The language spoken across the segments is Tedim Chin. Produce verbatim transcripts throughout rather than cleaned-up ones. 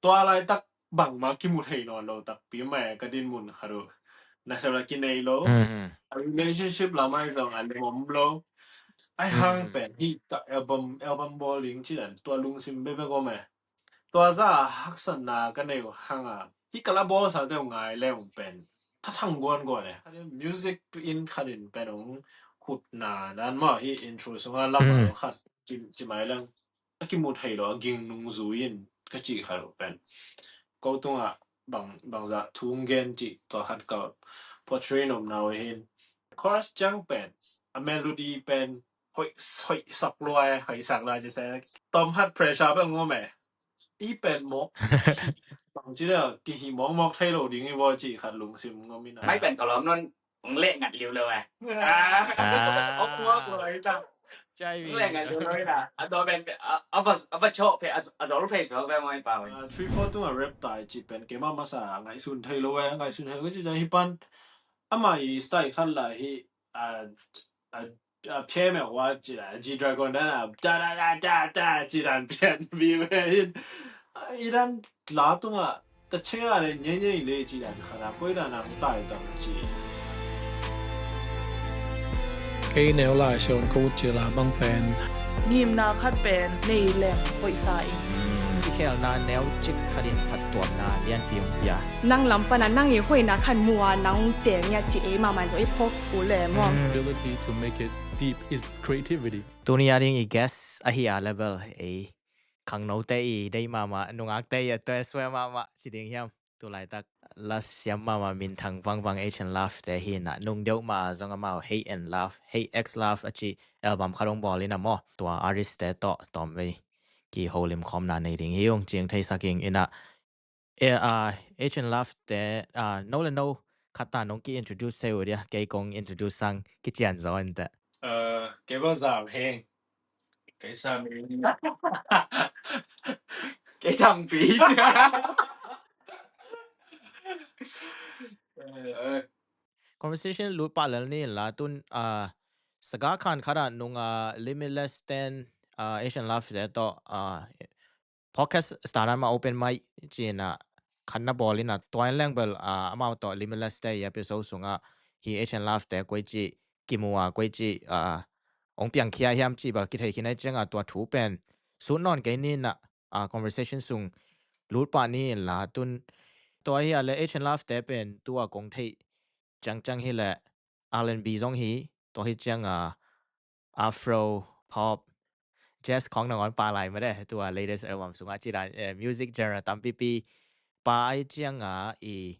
tua laitak bangmah kimu thei nawn lo takpi mah e, ka dinmun khat uh. Nasep la kinei lo. Mm. A relationship lamah zong a lem om lo. Ai hang pen hih ka album, album bawl ding ci dan tua lungsim bekbek om e. Tua zah haksatna ka nei uh hang a, hih ka la bawlsa deuh ngai leng pen thathang guanguan e. Music in khat in pen hong hutna dan maw, hih intro sunga lam khat ci, ci mai leng a kimu thei lo, a ging nung zui in ka cih khat uh pen ko tungah bang, bangzah thu gen cih tua khat ka portray nopna uh hin. Chorus ciang pen a melody pen hoih, hoih sak lua e, hoih sak lua ci se. Tom khat pressure pen ngom e. I pen mawk bang ci le kihi mawkmawk thei lo ding i bawl cih khat lungsim ngom in a. Mai pen ka lawm non ong leh ngat liu lo e. Ah. Ong mawk lo i ta. Ong leh ngat liu lo i ta. A daw pen a, a va, a va chawh phe, a, a zol phe suak ve maw i pa oi. Ah, three four tung a rap tai cih pen keimah masa ngaihsun thei lo e, ngaihsun thei lo ci ciang hi pan. Amah i style khat la hi, a, a, a piano wa ci la, G Dragon dan a, da, da, da, da, da, ci dan pian bi ve hin. I dan la tungah ta chenga le nyenyei le ci dan khat a koi dan a tai tam ci. Kei neu lai siawn ko ci la bang pen. Ngimna khat pen nei leng hoihsa in. Kikhelna neu cik khat in phattuamna lianpi hong pia. Nang lam pana nang i hoihna khat mua nang teng nia ci ei mahmah in zo i phawk uh le maw. Ability to make it deep is creativity. Tuni a ding i guest ahi a level ei khangnote i dei mahmah, nungakte i a tuai suai mahmah ci ding hiam? Tu laitak la siam mahmah minthang vangvang H and Love te hi na, nung deuh mah zong amau Hate and Love, Hate X Love a ci album khat hong bawl in a maw. Tua artist te tawh tawmvei kiholim khawmna nei ding hi ung, ciang theisak ing in a. E, a, H and Love te, a, no le no khat ta nong ki introduce thei uh dia, kei kong introduce sang kician zaw in teh. A, kei bawh Zau Heng. Kei Sami. Kei Thangpi. Eh, conversation lut pah lel ni la tun, a, saga khan khat a nung a Limitless ten, a, H and Love te tawh, a, podcast start a mah open mic ci in a khat na bawl in a tua in leng bel, a, amau tawh Limitless te i episode sungah hi H and Love te koi ci kimu a koi ci, a, ong piangkhia hiam ci bel kithei khin a i ciang a tua thu pen sut nawn kei ni in a, a, conversation sung lut pah ni in la tun tua hi a le H and Love te pen tua kong theih ciangciang hi le R and B zong hi, tua hi ciang a Afro, pop, jazz khawng nangawn pha lai mah de, tua latest album sungah ci dan, eh, music genre tampipi pha a i ciang a i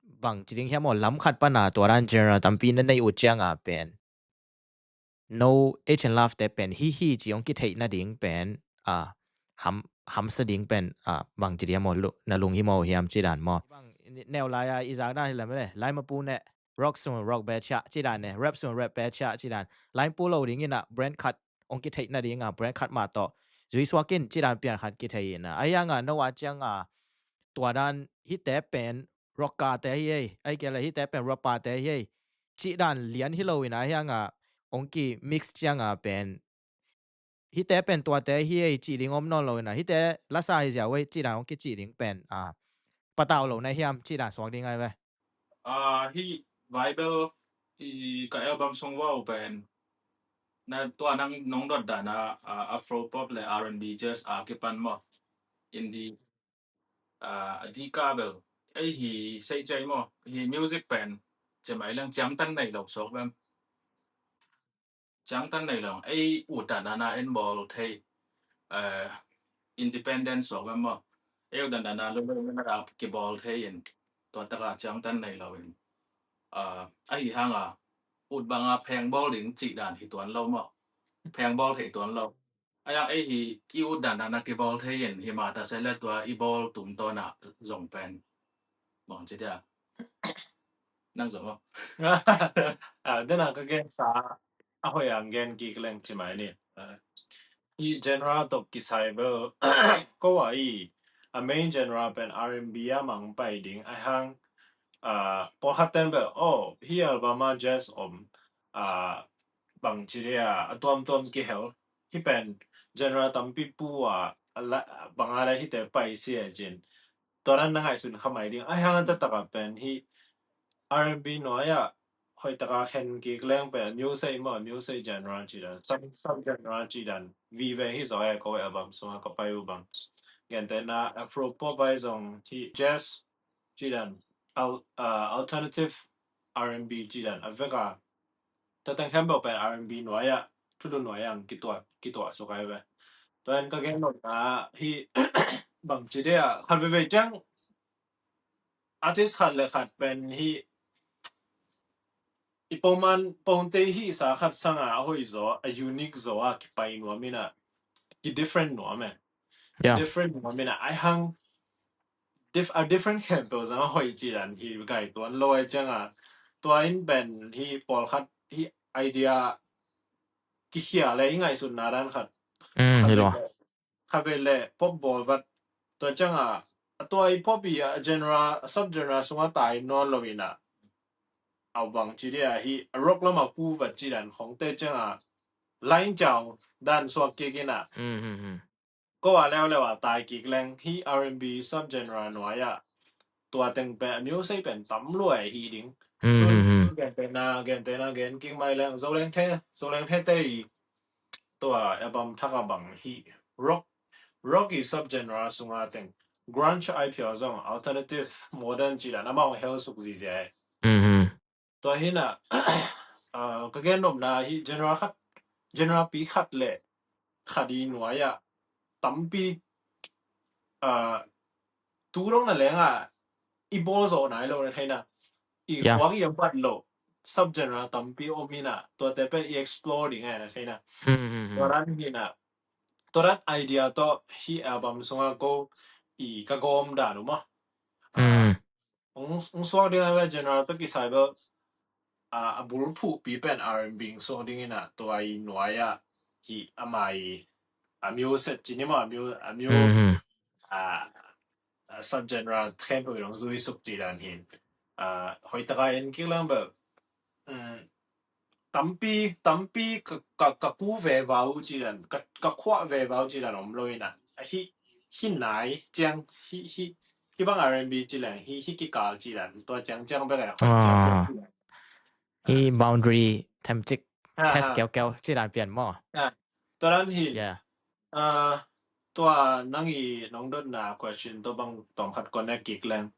bang ci ding hiam aw lam khat pana tua dan genre tampi na nei uh ciang a pen no H and Love te pen hi hi ci hong kitheih nading pen, a, ham, hamsa ding pen, a, bang ci ding hiam aw, na lunghimawh hiam ci dan maw. Bang, neu lai a i zak dan hi lam le, lai mapu ne, rock sung rock be ciah ci dan ne, rap sung rap be ciah ci dan. Lai mapu lo ding in a brand khat hong kitheih nading a brand khat mah tawh zui suak in ci dan pian khat kithei in a. A hiang a no a ciang a tua dan hite pen rock ka te hi ei, ai kei le hite pen rap pa te hi ei. Cih dan lian hi lo in a hiang a hong ki mix ciang a pen hite pen tuate hi ei cih ding om nawn lo in a hite lasa hi ziau ei cih dan hong kicih ding pen, a, patau lo na hiam cih dan suak ding ai ve. A, hi Bible i ka album sung wow pen na tua nang nong dot dan a, a, Afro pop le R and B jazz a kipan maw. Indie, a, a dika bel ei hi sei cei maw, hi music pen cemai leng ciangtan nei lo suak bem. Ciangtan nei lo, ei ut dan dan a en bawl thei, a, independent suak bem maw. Ei ut dan dan a lo lo na kibawl thei in tua taka ciangtan nei lo in, a, ahi hang a ut bang a pheng bawl ding cih dan hi tuan lo maw. Pheng bawl thei tuan lo. A yang ei hi i ut dan dan a kibawl thei in hi mah ta se le tua i bawl tum tawn a zong pen bang ci dia. Nang zong maw. A, dena ka gensa a hoih a gen kik leng ci mai ni. A, i genre tawh kisai bel ko a i a main genre pen R and B a mang pai ding a hang, a, pawlkhat ten bel, oh, hi album a jazz om, a, bang ci dia a tuamtuam kihel. Hi pen genre tampi pu a banga le hite pai si e cin. Tua dan na ngaihsun kha mai ding. Ai hang a taktak a pen hi R and B nuai ah hoih taka khen kik leng pen music maw, music genre ci dan, sub sub genre ci dan vive hi zaw e. Ko album sunga ka pai uh bang gentehna Afro pop ai zong hi, jazz ci dan, al, uh, alternative R and B ci dan a vek a. Tua teng khempeuh pen R and B nuai ah, thulu nuai ah kituah kituah suk ai ve. Tua en ka gen nopna hi bang ci dia khat veve ciang artist khat le khat pen hi i poman ponte hi sa khat sanga a hoih zaw, a unique zaw a kipai nuam ina, ki different nuam e. Yeah. Different nuam ina ai hang dif a different khempeuh zong a hoih ci dan hi gai tuan lo ai cianga tua in pen hi pawlkhat hi idea kikhia le i ngaihsutna dan khat. Mm, hi lo. Khabe le pop bawl vat tua cianga a tua i pop i a genre, a sub genre sunga tai nawn lo ina au bang ci dia hi a rock lama ku vat ci dan khongte cianga line ciang dan suak kik ina. Mm, mm, mm. Ko a leuleu a tai kik leng hi R and B sub genre nuai ah tua teng pen a music pen tam luai hi ding. Mm, mm, mm. Gentehna gentehna gen kik mai leng Zoleng The, Zoleng The te i tua album thak a bang hi rock, rock i sub genre sunga teng grunge ai phial zong alternative modern ci dan amau hel suk zizia e. Mm, mm. Tua hina ka gen nopna hi genre khat, genre pi khat le khat i nuai ah tampi tu dong na lenga i bawl zawh nai lo na theina i khuak i a bat lo sub genre tampi om hina tuate pen i explore ding e na theina. Tua dan hina tua dan idea tawh hi album sunga ko i ka gawm dan uh maw. Ong suak ding a general pe kisai bel a bulphuhpi pen R and B ong suak ding ina tua i nuai ah hi amai a music cini maw a mu a mu a sub genre khempeuh i dong zui suk ci dan hin hoih taka en kik lang bel tampi tampi ka ka ka ku ve vau ci dan ka ka khuah ve vau ci dan om lo ina a hi hi nai ciang hi hi hi bang R and B ci leng hi hi kikal ci dan tua ciang ciang bek a hi boundary themcik test keu keu ci dan pian maw. Tua dan hi tua nang i nong dotna question tua bang tawm khat connect kik leng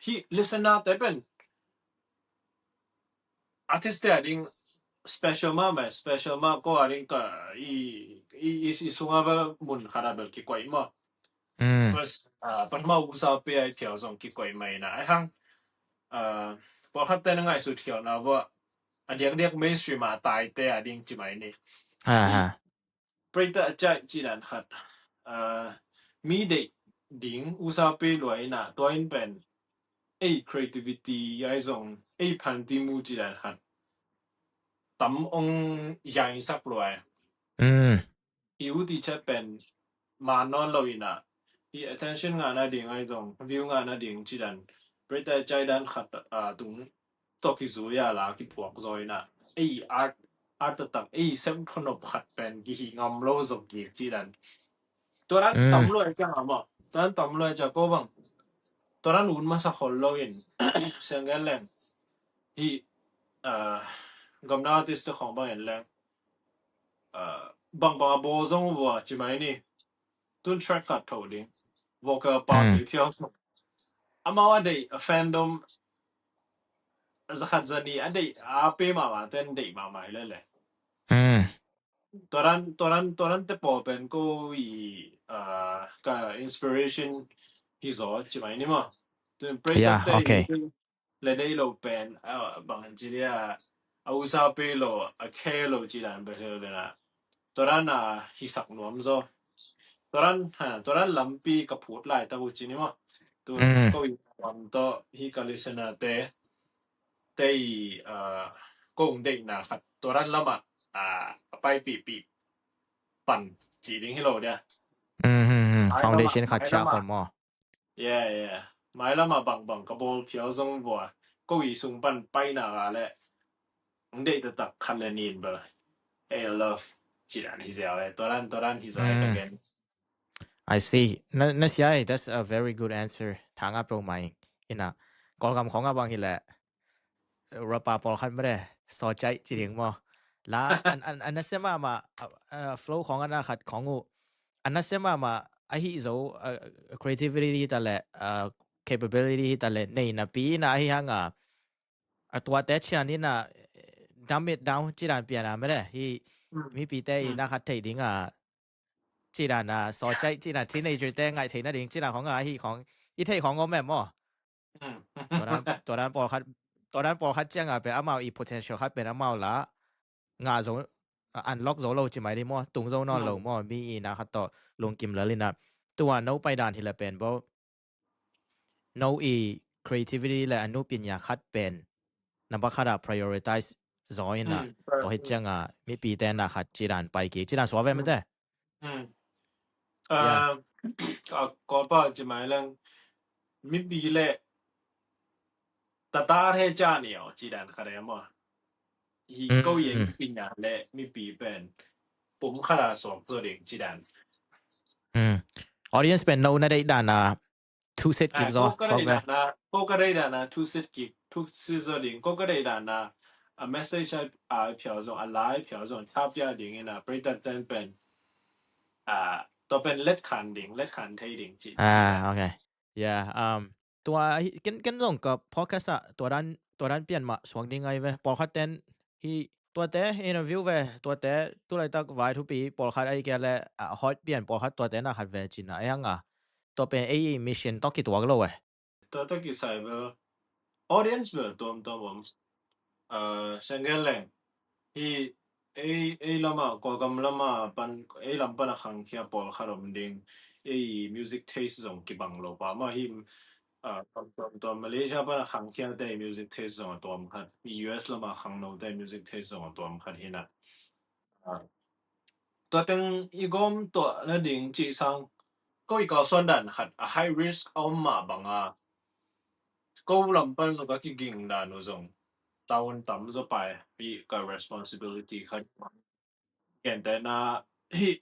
hi listener te pen artist te a ding special mah mai special mah ko a ding ka i i i sunga bel mun khat a bel kikoih maw. First pathama usa pe ai phial zong kikoih mai na ai hang pawlkhat te na ngaihsut khial na vua a diakdiak mainstream a tai te a ding ci mai ni. Preita a cai ci dan khat mi deih ding usa pe luai na tua in pen ei creativity ai zong ei phanti mu ci dan khat tam ong yaingsak luai. I uti chet pen man nawn lo ina i attention ngahna ding ai zong view ngahna ding ci dan preita cai dan khat tung tawh kizui a la kiphuak zaw ina ei art art taktak ei sem khonop khat pen kihi ngam lo zong kik ci dan. Tua dan tam luai ciang a maw tua dan tam luai ciang ko bang tua dan un masa khol lo in siang gen leng hi gamna artist te khong bang en leng bangbang a bawl zong vua ci mai ni. Tun track khat tho ding vocal part i phial song amau a deih a fandom zakhat zani a deih a pe mahmah ten deih mahmah i lele. Tua dan tua dan tua dan te pawl pen ko i ka inspiration hi zaw ci mai ni maw. Tun preita te le dei lo pen bang an ci dia a usa pe lo a khe lo ci dan bel hel dena tua dan a hisak nuam zaw. Tua dan tua dan lampi ka phut lai tak uh ci ni maw. Tu ko i nuam tawh hi ka listener te te i ko ung deihna khat tua dan lamah a paipihpih pan ci ding hi lo dia. Foundation khat sia khol maw. Yeah yeah. Mailam a bangbang ka bawl phial zong vua ko i sung pan paina ga le ang deih taktak khat le nin bel. Hey love Ci dan hi ziau e. Tua dan, tua dan hi zaw e ka gen. I see. Na, na sia e, that's a very good answer. Thanga peuhmah ing. Ina, Kawlgam khawng a bang hileh rapper pawlkhat mede sawcaih ci ding maw? La an, an, an nasia mahmah, uh, flow khawng a na khat khawng uh. An nasia mahmah ahi zo, uh, creativity hi ta leh, uh, capability hi ta leh, nei napi ina ahi hanga a tuate cian ina, eh, dumb it down ci dan pian a mede hi. Mipite ina khat thei dinga ci dan a sawcaih ci dan teenager te ngaih theih nading ci dan khawng a hi khawng i theih khawng om em maw? Tua dan, tua dan pawlkhat, tua dan pawlkhat cianga pen amau i potential khat pen amau la ngah zo, unlock zo lo ci mai di maw, tung zo nawn lo maw, mi ina khat tawh lungkim lel ina. Tua no pai dan hileh pen bo no i creativity le a nu pinya khat pen number khat a prioritize zaw ina, tua hi cianga mipite na khat ci dan pai kik ci dan suak ve mete. Kawlpa ci mai leng mipi le tata he ca ni aw ci dan khat e maw? Hi ko yen pinya le mipi pen pum khat a suak zo ding ci dan. Audience pen no na deih dan a thusit kik zaw. Ko ka deih dan a thusit kik, thusit zaw ding. Ko ka deih dan a a message a phiau zong, a lai phiau zong, thapia ding ina predator ten pen a tua pen let khan ding, let khan thei ding ci. Ah, okay. Yeah, um, tua ken, ken zong ka podcast ah tua dan, tua dan pian mah suak ding ai ve. Pawlkhat ten hi tuate interview ve, tuate tulaitak vai thupi pawlkhat ai kia le, ah, hot pian pawlkhat tuate na khat ve cina ai hanga. Tua pen ei mission tawh kituak lo e. Tua tawh kisai bel audience bel tuamtuam om. Senggen leng hi ei, ei lama, Kawlgam lama pan, ei lam pana khangkhia pawlkhat om ding. Ei music taste zong kibang lo pa ma hi. Tuamtuam Malaysia pana khangkhia te music taste zong a tuam khat, U S lama khangno te music taste zong a tuam khat hina. Tua teng i gawm tuah nading cih sang ko i kalsuan dan khat a high risk a om mah banga ko lam pan zong ka kiging dan uh zong taun tam zaw pai i ka responsibility khat. Gentehna hi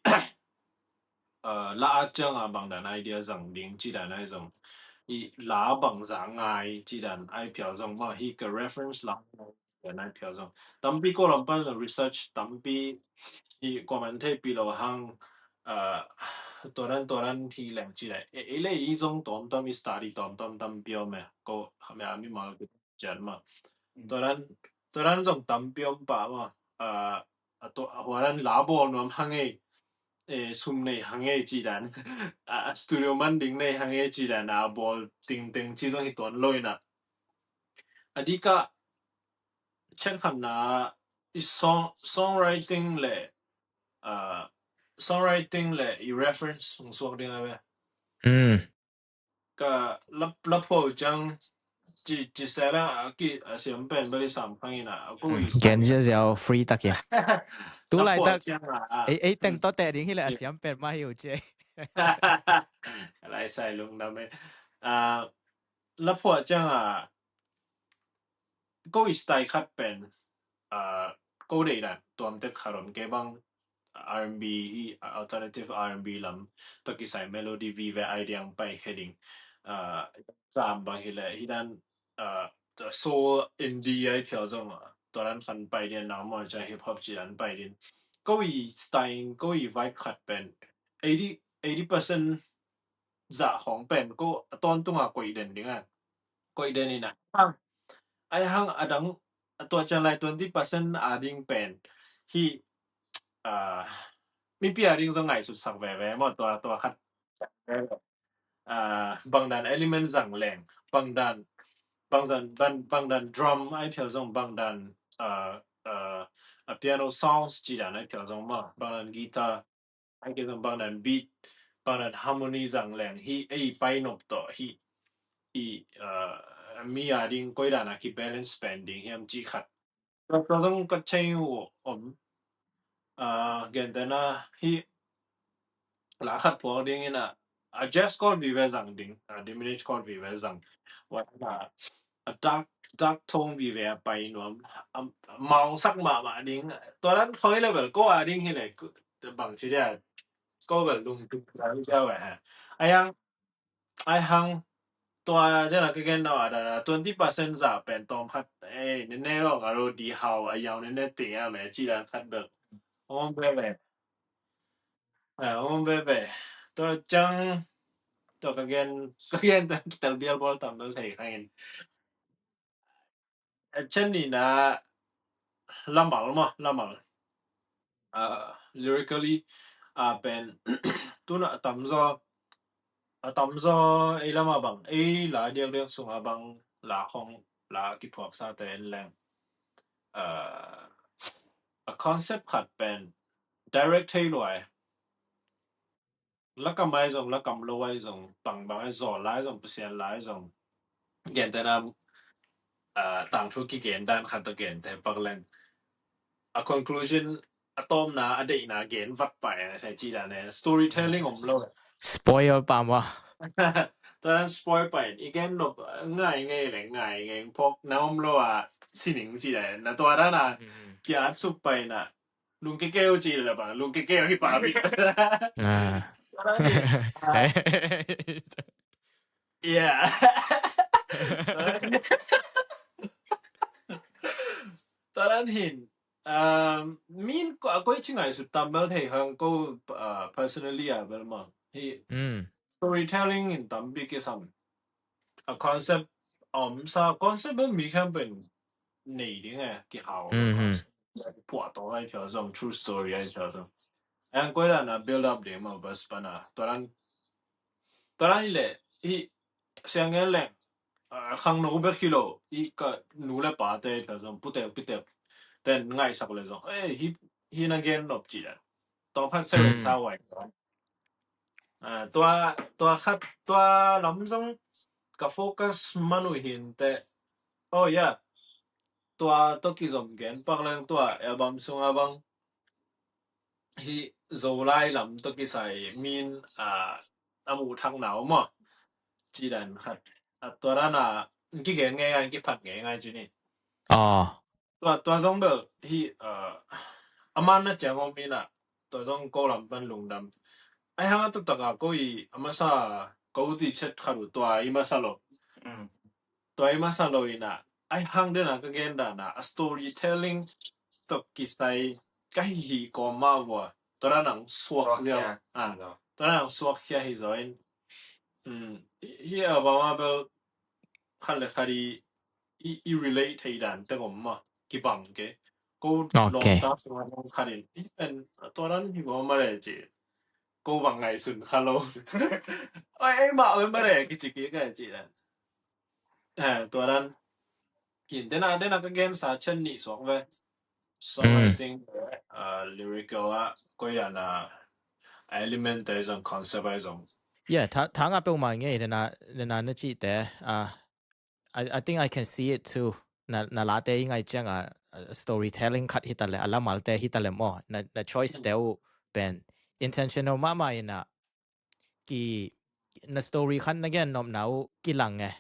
la a cianga bangdan idea zang ding ci dan ai zong i la bangza ngai ci dan ai phial zong mah hi ka reference la dan ai phial zong tampi ko lam pan zong research tampi i comment thei pi lo hang tuadan tuadan hi leng ci dan ei le i zong tom tom i study tom tom tampi om e ko me a mi mal cian mah tuadan tuadan zong tampi om pa mah a tua huaran la bawl nuam hang ei, sum nei hang ei ci dan a studio man ding nei hang ei ci dan a bawl tingteng ci zong hi tuan lo ina a dika chet khanna i song, songwriting le songwriting le i reference hong suak ding a ve. Ka la phuah ciang ci ci sela a ki a siam pen bali sam khang ina a ko i gen ziaziau free takin. Tu laitak ei ei teng to te ding hi le a siam pen ma hi u ce. Lai sai lung dam e. La phuah ciang a ko i style khat pen ko dei dan tuam tek khat om ke bang R and B hi alternative R and B lam to kisai melody vive idea ang pai khe ding. Zam bang hi le hi dan soul indie ai phial zong tuaran khan pai din nang mo cha hip hop ci dan pai din ko i style ko i vibe khat pen eighty eighty percent za khong pen ko a ton tunga koi den ding a koi den ina ai hang adang tua chan lai twenty percent a ding pen hi mipi a ding zong ngai sut sak veve mo tua tua khat bangdan element zang leng bangdan bangdan bangdan drum ai phial zong bangdan a piano sounds ci dan ai phial zong ma bangdan guitar ai phial zong bangdan beat bangdan harmony zang leng hi ei pai nop to hi i mi a ding koi dan a ki balance pen ding hiam ci khat. Tua zong ka chei uh om gentena hi la khat phuak ding ina a jazz chord vive zang ding a diminished chord vive zang wana a dark dark tone vive a pai nuam, a mausak mahmah ding. Tua dan khoi le bel ko a ding hi le, bang ci dia, ko bel lungtup zang ziau a ha. A yang, a hang, tua dena ka gen na wa dana twenty percent za pen tawm khat, eh, nene lo nga ro di hau a yau nene te a me ci dan khat bel. Om bebe. Ah, om bebe. Tua ciang, tua ka gen, ka gen tel bial bol tam bel thei khangin. A cian ni na lamal ma, lamal. Ah, lyrically, ah, pen, tuna a tamzaw, a tamzaw ei lama bang, ei la diakdiak sunga bang, la hong, la kiphuaksa te en leng. Ah, a concept khat pen, direct thei luai. Lakam ai zong, lakam lo ai zong, bangbang ai zaw lai zong, pasian lai zong. Gentena, ah, tangthu kigen dan khat to gente pak leng. A conclusion, a tawmna, a deihna gen vat pai a, sai ci dan e. Storytelling om lo. Spoil pa maw. Tua dan spoil pai. I gen nop ngai ngei le ngai ngei phok na om lo a sining ci dan e. Na tua dan a kia at sup pai na. Lungkekeu ci le bang, lungkekeu hi pa mi. Ah. Tua dan hi. Ah. Yeah. Tua dan hin. Um, min ko, a koi ci ngaihsut tam bel thei hang ko, uh, personally a bel ma. Hi Mm. Storytelling in tam bik kisam. A concept om sa, concept bel mi khempeuh in nei ding e, kihau. Mhm. Concept. Pua to lai pia zong, true story ai pia zong. Ang koi dan a build up ding ma bas pana. Tua dan, tua dan le, hi, siang ngen leng, ah, khangno bek hi lo, i ka nu le pa te, ka zong putek pitek, ten ngaisak le zong, eh, hi, hi na gen nop ci dan. Tawm khat seven Mm. sa wai. Ah, tua, tua khat, tua lam zong ka focus man uh hin te. Oh, yeah. Tua to kizom gen pak leng tua album sunga bang. Hi Zolai lam to kisai min, ah, a muh thak na om maw. Ci dan khat. A tua dan a, kigen ngei ngai, kiphat ngei ngai ci ni. Ah. Tua, tua zong bel, hi, ah, a man na ciang om mi na, tua zong ko lam pan lungdam. Ai hang a taktak a ko i, a masa, ko ti chet khat uh tua i masa lo. Mm. Tua i masa lo i na, ai hang den a ka gen dan a, a storytelling to kisai, ka hi hi ko ma vua, tua dan ang suak Suak liau. Hia. Ah, Lo. Tua dan ang suak hia hi zaw in. Mm, hi, hi album a bel, khat le khat i, i, i relate thei dan te om ma, kibang ke. Ko Ok. lawmta sunga nong khat in, i pen, tua dan hi ko ma le ci. Ko bang ngaihsun kha lo. Oi, ei ma, oi ma le, kici ki ka ci dan. Eh, tua dan. Kin, den a, den a ka gen sa cian nih suak ve. So, I Mm. think, uh, lyrical a, koi dan a, element te zong, concept ai zong. Yeah, tha, tha nga peuhmah ngei, den a, den a na cih te, ah, I, I think I can see it too. Na, na late i ngai ciang a, uh, storytelling khat hi ta le, a lamalte hi ta le maw. Na, na choice te uh pen intentional mahmah in a, ki, na story khat na gen nopna uh kilang e.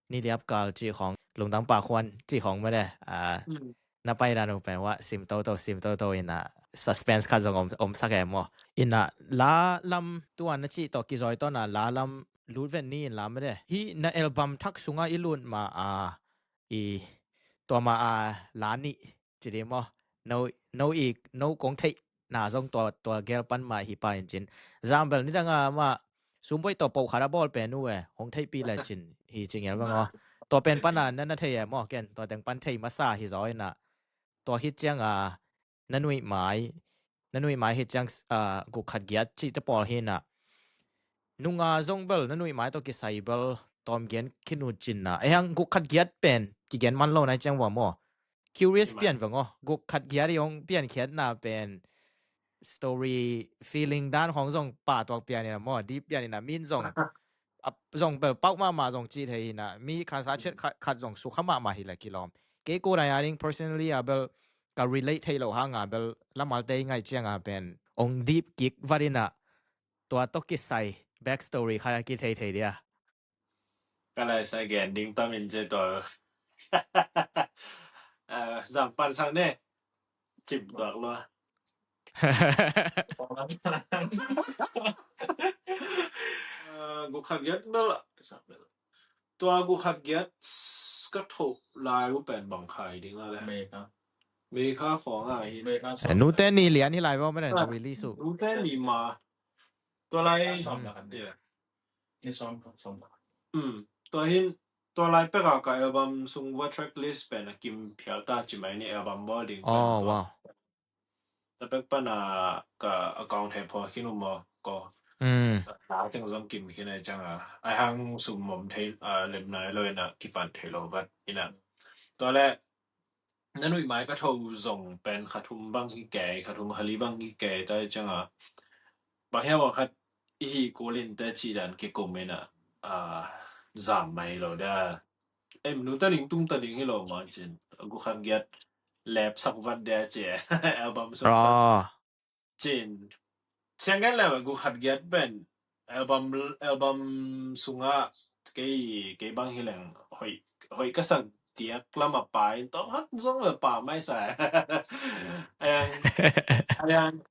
Ni liap kal cih khong, lungdang pa khuan cih khong mah de. Ah, Mm. na pai dan uh pen wa, sim toto, sim toto in a, suspense khat zong om, om sak e maw. In a, la lam tua na cih tawh kizoi tawh na, la lam lut ven ni in la mah de. Hi na album thak sunga i lut ma a, i tua ma a la nih ci di maw. No, no i, no kong theih na zong tua, tua gel pan ma hi pa in cin. Zam bel ni dang a ma, sum boi tua pau khat a bawl pen uh e, hong theih pi le cin, hi ci ngel bang aw. Tua pen pan a na, na thei e maw ken, tua teng pan thei masa hi zaw in a. Tua hi ciang a, na nuih mai, na nuih mai hi ciang, ah, guk khat giat cih te pawl hi na. Nunga zong bel, na nuih mai tawh kisai bel, tawm gen khin uh cin na. E hang guk khat giat pen, kigen man lo na ciang vua maw. Curious Hi man. pian vang aw. Guk khat giat i hong pian khiat na pen, story feeling dan hong zong pa tuak pian in a maw, deep pian in a min zong, a, zong bel pauk mahmah zong ci thei in a, mi khansa chet khat, khat zong sukha mahmah hi la kilawm. Kei ko dai a ding personally a bel ka relate thei lo hang a bel lamalte i ngai ciang a pen ong deep kik vat in a tua tawh kisai backstory khat a kithei thei dia. Ka lai sa gen ding tam in ce tua Eh, zam pan sang ne. Cip duak lua. Eh, guk khat giat bel. Tua guk khat giat ka thoh lai uh pen bang kha hi ding a le. Mei kha. Mei kha khawng a hi. Mei kha. Eh, nute ni lian hi lai bawm a ne, ah, release uh. Nute ni ma. Tua lai. Sawm la kan ding. Ni sawm, sawm la. Hmm. Tua hin, tua lai pek a ka album sung va track list pen a kim phial ta ci mai ni album bawl ding pen. Oh, tua. Wow. Tua pek pan a ka account he pho khin uh maw ko. Hmm. A teng zong kim khin a ciang a. Ai hang sum mom thei, a, lem nai lo in a kipan thei lo vat in a. Tua le, na nuih mai ka tho zong pen kha thum bang hi kei, kha thum kha li bang hi kei, tua hi ciang a. Bang hiam a khat i hi kulin te ci dan kikum in a, a, zam mai lo da. Em, nu ta ding tung ta ding hi lo ma cin. Guk khat giat lep sak vat de ci. Album sung. Ah. Cin. Siang gen lem guk khat giat pen. Album, album sunga kei, kei bang hi leng hoi, hoi ka sak diak lam a pa in tawm hat zong le pa mai sa. Ayang, ayang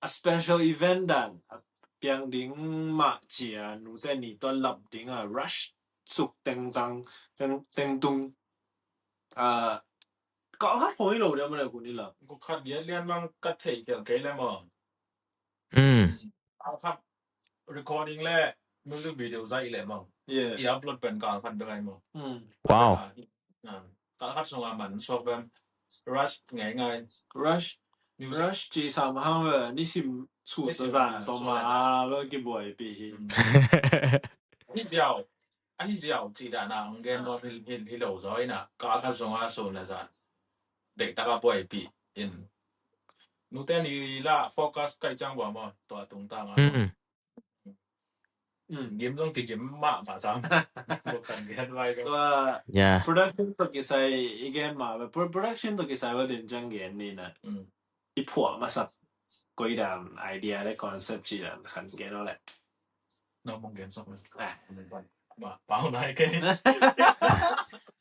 a special event dan a piang ding mah cia nute ni tua lap ding a rush suk tengtang, teng, tengtung. A, ka hat hoi lo dia mana kuni la. Guk khat giat lian mang ka thei kiang kei le maw. Mm. Kal khat recording le music video zai le mang. Yeah. I upload pen kal khat bengai maw. Mm. Wow. Ah, kal khat sunga man sok pen rush ngai ngai. Rush. Music. Rush ci sam hang le ni sim su zan to ma lo ki boy pi hi. Mm. Hi ziau. A hi ziau ci dan a ang gen lo hi, hi, hi lo zo ina. Kal khat sunga su na zan. Dek taka boy pi in. Nute ni la focus kai chang wa mo to tung ta nga. Mm. Mm, gim zong ki gim ma ma sam. Bukan gen wai zong. Tua, yeah, production to kisai i gen ma, pro-, production to kisai wa den chang gen ni na. Mm. I phuah masak koi dan idea le concept ci dan san gen le. No mong gen sok. Ah. Ma, pau nai ke.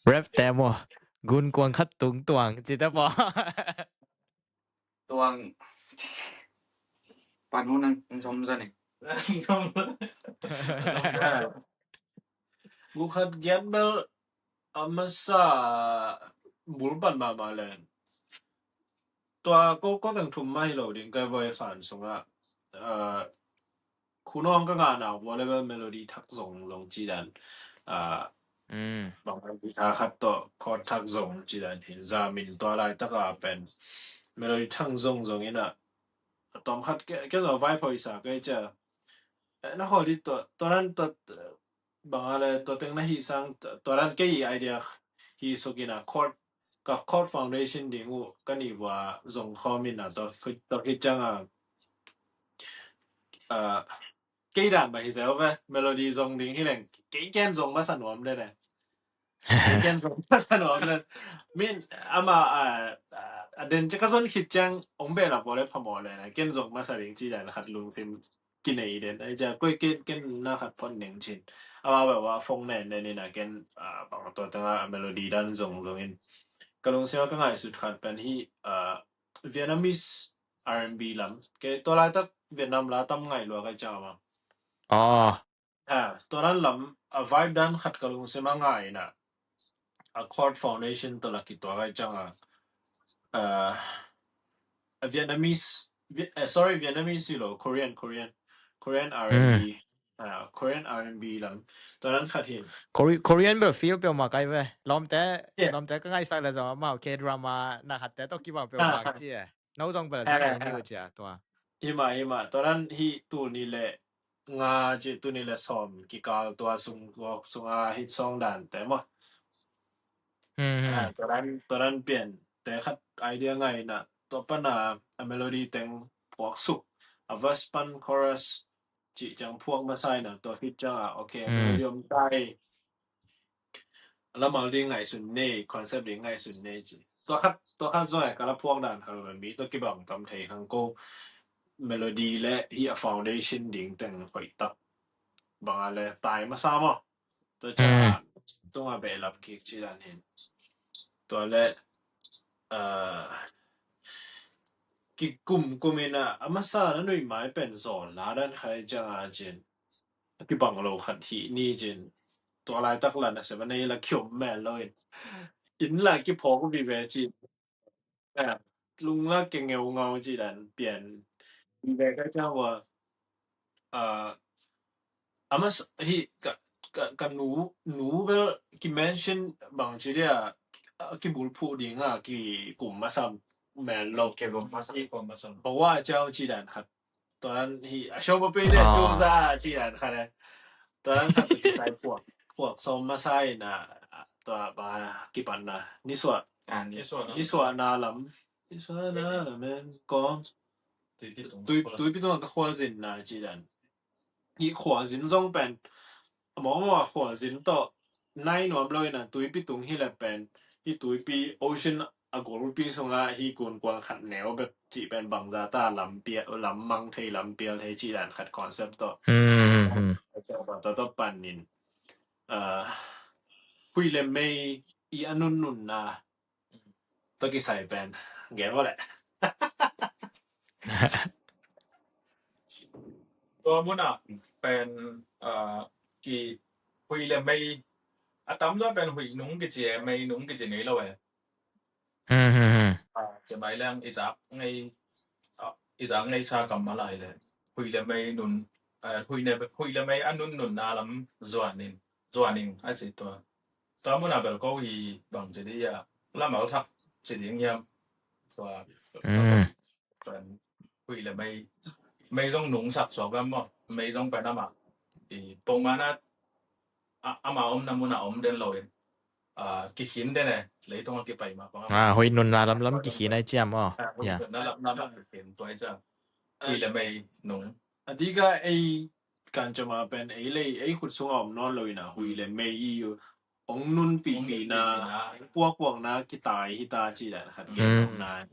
Rap te mo. Gun kuang khat tung tuang ci ta po. Tuang. Pan mu nang zom zan ni. Guk khat giat bel a masa bul pan ma ma le. Tua ko, ko teng thum mai lo ding kai voi fan sunga. Ah, khunawng ka ngana vo level melody thak zong zong ci dan. Ah, mm, bang guitar khat to chord thak zong ci dan hi. Zamin tua lai taka pen melody thak zong zong ina. Tom khat ke, ke zo vai phoi sa ke cha. Eh, na hol di to, to nan to, bang a le tua teng na hi sang, tua dan kei idea hi suk ina chord, ka chord foundation ding uh ka ni vua zong khawm ina tua khit, tua khit ciang a, ah, kei dan ba hi zel ve, melody zong ding hi leng, kei ken zong masa nuam de ne. Kei ken zong masa nuam de. Min, ama, ah, ah, a den ciang ka zon khit ciang ong be la pole phamo le na, ken zong masa ding ci dan khat lungsim kinei den. Ai ja koi ken, ken na khat phon neng cin. Awa, awa, awa, phone nen, nen, nen, a ken, ah, bang tua tanga melody dan zong, zong in. Ka lungsim a ka ngaihsut khat pen hi, ah, Vietnamese R and B lam. Ke tua laitak Vietnam la tam ngai lua kai ciang ma. Ah. Ah, tua dan lam, a vibe dan khat ka lungsim a ngai na. A chord foundation to la ki tua kai ciang a. Ah, a Vietnamese, Vi-, eh, sorry, Vietnamese hi lo, Korean, Korean, Korean R and B. Mm. Ah, Korean R and B lam. Tua dan khat hin. Kore-, Korean bel feel peuhmah kai ve. Lawmte, yeah, lawmte ka ngaihsak le zong amau K-drama na khatte tawh kibang peuhmah ci e. No zong bel sa ngai ni uh cia tua. Hi mah, hi mah. Tua dan hi tul nih le nga ci, tul nih le sawm kikal tua sung, tua sunga hit song dante maw. Hmm, hmm. Ah, tua dan, tua dan pian te khat idea ngai na, tua pan a, a melody teng phuak suk, a verse pan chorus ci ciang phuak masa ina, tua hit ciang a, okay, hmm, melody om tai. Lamal ding ngaihsun nei, concept ding ngaihsun nei ci. Tua khat, tua khat zong a ka la phuak dan khat lo mi tua kibang tam thei hang ko melody le hi a foundation ding teng hoih tak. Bang a le tai masa maw. Tua ciang a, mm, tung a behlap kik ci dan hin. Tua le, ah, kikum kum in a, a masa na nuih mai pen zawn la dan khai ciang a cin. A kibang lo khat hi ni cin. Tua laitak la na se ba nei la kiom mel lo in. In la kiphawk vive cin. Ah, lung la ke ngeu ngau ci dan pian. Vive ka ciang wa, ah, a mas hi ka, ka, ka nu, nu bel ki mention bang ci dia, ah, kibulphuh ding a kikum masa mel lo. Kikum masa, kikum masa. Bawa ciang ci dan khat. Tua dan hi a show papi dia, ah, cu za ci dan khat eh. Tua dan khat kisai puak, puak sawm masa in a, tua ba kipan na. Nisuah. Ah, nisuah na. Nisuah na lam. Nisuah na lam en kong. Tuipi tung. Tui, tuipi tung ka khuazin na ci dan. Hi khuazin zong pen. Mawngmawng a khualzin tawh nai nuam lo in a tuipi tung hi le pen, hi tuipi ocean a golpi sungah hi kunkuang khat neu bek cih pen bangza ta lam pia, lam mang thei, lam pial thei cih dan khat concept tawh. Hmm, hmm, hmm. Tawh, tawh panin, ah, huih le mei i a nunnunna tawh kisai pen gen vawleh. Tua munah pen, ah, ki huih le mei, a tamzaw pen huih nung kici e, mei nung kici ngei lo e. Hmm, hmm, hmm. Ah, ci mai leng i zak ngei, ah, i zak ngei sa kam a lai le. Huih le mei nun, ah, huih le, huih le mei a nunnunna lam zuanin, zuanin a ci tua. Tua munah bel ko hi bang ci di a, lamal thak ci ding hiam. Tua, mm, tua, huih le mei, mei zong nungsak suak bem maw. Mei zong pen amah i pongmana, a, ama omna munah om den lo in, ah, kikhin den e, leitung a kipai mah bang. Ah, huih nunna lamlam kikhin ai ciam aw. Ah, huih nunna lamlam kikhin tua ai ciam. Huih le mei nung. A dika ei kan cama pen ei lei, ei khut sunga om nawn lo ina huih le mei i ong nun pihpihna, puakpuakna kitai hita ci dan khat gen na.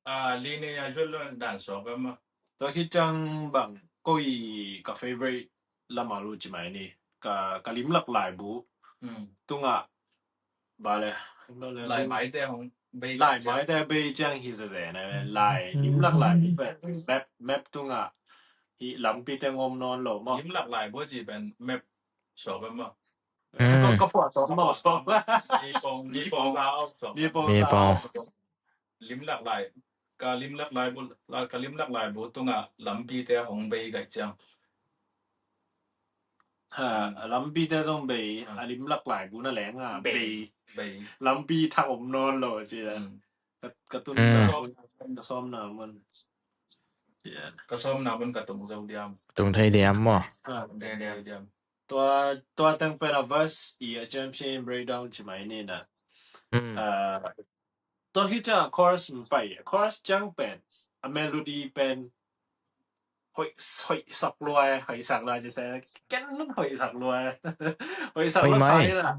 Ah, li nei a zual lo dan suak bem maw. Tua khit ciang bang ko i ka favorite lama lu ci mai ni. Ka, ka limlak laibu. Hmm. Tungah ba le. Lai maite hong bei, lai maite bei ciang hi zeze na lai. Limlak laibu pen map, map tungah hi lampi te ngom nawn lo maw. Limlak laibu ci pen map suak bem maw. Ka, ka phuah tawh maw suak. Nipong, nipong sa om suak. Nipong sa om. Limlak lai, ka limlak laibu, la, ka limlak laibu tungah lampite hong bei gaih ciang. Ha, a lampite zong bei, a limlak laibu na leng a bei. Bei. Lampi thak om nawn lo ci. Ka, ka tun na, ka sawmna mun. Ka sawmna mun ka tung zo diam. Tung thei diam maw. Ha, tung thei diam. Tua, tua teng pen a verse i a champion breakdown ci mai ni na. Ah, tua hi ciang a chorus mi pai, chorus ciang pen a melody pen hoih, hoih sak luai, hoih sak luai ci se. Ken nun hoih sak luai. Hoih sak luai na.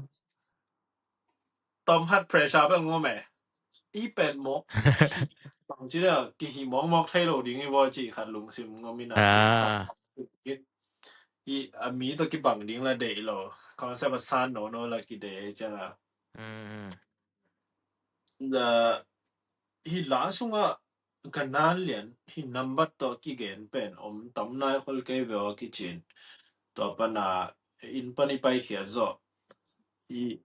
Tom hat pressure bek ngom e. I pen mawk. Bang ci le kihi mawkmawk thei lo ding i bawl ci khat lungsim ngom ina. Ah. I a mi tawh kibang ding la deih lo. Concept a san no no la kideih ciang a. Mm. Da hi la sungah ka nan lian hi nambat tawh kigen pen om tam nai khol kei ve aw kicin. Tua pana in pan i paikhiat zawh i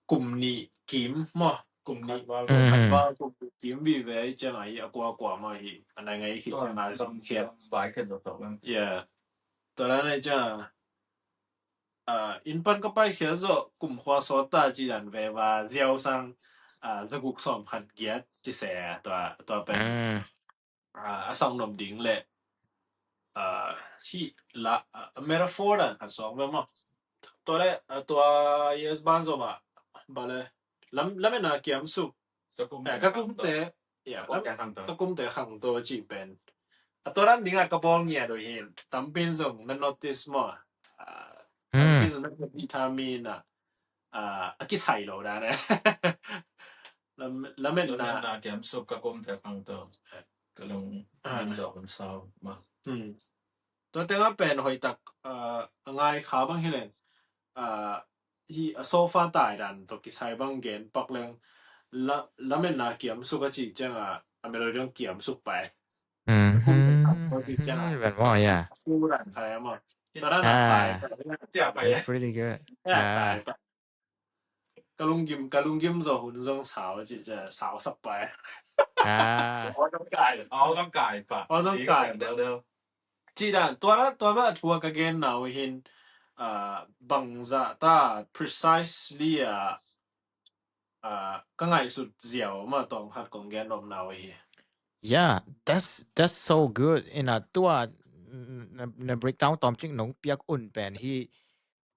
kum nih kim maw, kum nih, kum khat val, kum nih kim vive i ciang a hi a kuakua maw hi a nai ngai khit ciang a zam khiat. Yeah. Tua dan a i ciang a ah, in pan ka paikhiat zawh kum khua sawt ta ci dan ve va ziau sang, ah, zaguk sawm khat giat ci se tua, tua pen. Mm. Ah, a sang nop ding le, ah, hi la, ah, metaphor dan khat sawng ve maw. Tua le, ah, tua yes ban zom ah ba le lam, lam en a kiam suk. Ka kum, eh, ka kumte, yeah, ka kumte khangto. Ka kumte khangto ci pen. A tua dan dinga ka bawl ngiat uh hin. Tampin zong na notice maw. Ah, tampin zong na notice thamin a. Ah, a kisai lo dan eh. Lam, lam en na. Lam en na kiam suk ka kumte khangto. Ka lung, ah, min zong sau maw. Hmm. Tua tengah pen hoihtak, ah, a ngai kha bang hi leng, ah, hi a sofa tai dan tawh kisai bang gen pak leng, la, lametna kiamsuk a cih ciangah a melody hong kiamsuk pai. Mhm. Kum kum kum cih ciangah. Ven maw, yeah. Fu dan khai a maw. Tua dan a tai pai. It's pretty good. Yeah, tai pai. Ka lunggim, ka lunggim zaw hun zong sau a cih ciangah sau sak pai. Ah. Aw zong kai, aw zong kai pa. Aw zong kai pa. Del del. Cih dan, tua la, tua bel a thu a ka genna uh hin, ah, bangzah ta precisely a, ah, ka ngaihsut ziau mah tawm khat kong gen nopna uh hi. Yeah, that's, that's so good. Ina tua, n-, na, na breakdown tawm cik nong piak un pen hi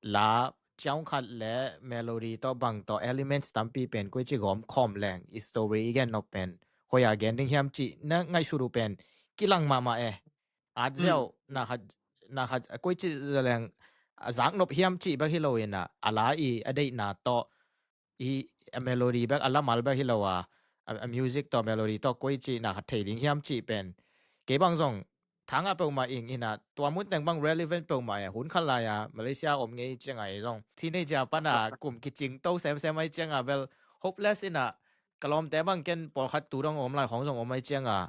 la ciang khat le melody tawh bang tawh elements tampi pen koi ci gawm khawm leng i story i gen nop pen hoih a gen ding hiam cih na ngaihsut uh pen kilang mahmah e. At ziau, na khat, na khat, a koi ci za leng, a zak nop hiam cih bek hi lo in a, a la i a deihna tawh, i a melody bek, a lamal bek hi lo a, a, a music tawh melody tawh koi ci na khat thei ding hiam cih pen. Kei bang zong, thangah peuhmah ing in a, tua mun teng bang relevant peuhmah e, hun khat lai a, Malaysia om ngei ciang a i zong. Teenager pan a, kum kicing to semsem ai ciang a, bel, hopeless in a, ka lawmte bang ken pawlkhat tu dong om lai khong zong om ai ciang a,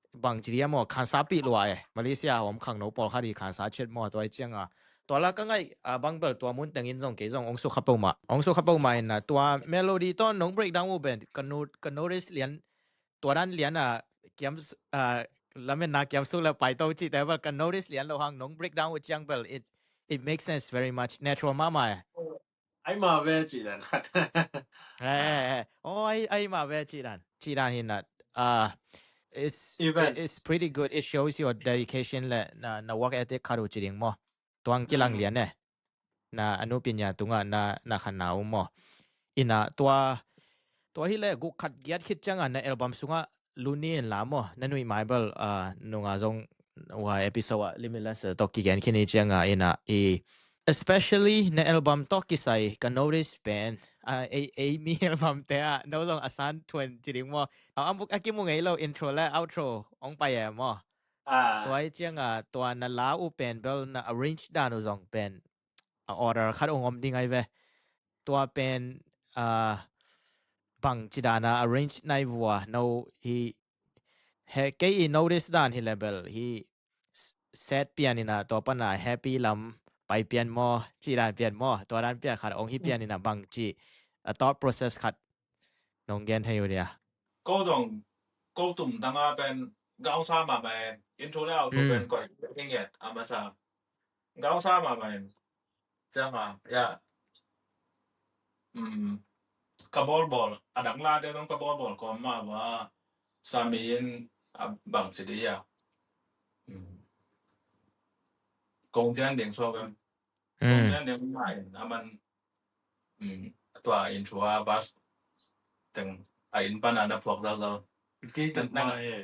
bang ci dia maw, khansa pih lua e. Malaysia om khangno pawlkhat i khansa chet maw, tua i ciang a. Tua la ka ngaih, a, bang bel tua mun tengin zong kei zong ong sukha peuhmah. Ong sukha peuhmah in a, tua melody tawh nong breakdown uh pen, ka no-, ka notice lian, tua dan lian a, kiam s-, a, lametna kiamsuk le paito cihte bel, ka notice lian lo hang nong breakdown uh ciang bel, it, it makes sense very much, natural mahmah e. Ai ma ve cih dan khat. Eh, eh, eh. Oh, ai, ai ma ve cih dan. Cih dan hi na. Ah, it's, it's pretty good. It shows your dedication le na, na work ethic khat uh ci ding maw. Tuang kilang lian e. Na a nupinya tungah na, na khanna uh maw. Ina tua, tua hi le guk khat giat khit ciang a na album sungah luni in la maw, na nuih mai bel, ah, nunga zong ua episode ah Limitless tawh kigen khin i ciang a ina i, especially na album tawh kisai ka notice pen, ah, ei, ei mi album te ah, no zong a san thuan ci ding maw. A, a muk a kimu ngei lo intro le outro ong pai e maw. Ah. Tua i ciang a, tua na la uh pen bel na arrange dan uh zong pen, a order khat ong om ding ai ve. Tua pen, ah, bang ci dan a arrange nai vua, no hi, he, kei i notice dan hi le bel, hi s-, sad pian ina, tua pan a happy lam pai pian maw, ci dan pian maw, tua dan pian khat ong hi pian ina bang ci, a thought process khat nong gen thei uh dia. Ko dong, ko tum dang a pen, gausa mahmah e, intro le outro pen koi, hinget, a masa. Gausa mahmah e. Ciang a, ya. Um, ka bawlbawl, a dang la te dong ka bawlbawl kawm mah va, sami in a bang ci di a. Um. Kong cian ding suak em. Kong cian ding mah in, a man, um, tua intro a verse teng, a in pan a na phuak zauzau. Ki teng mah e.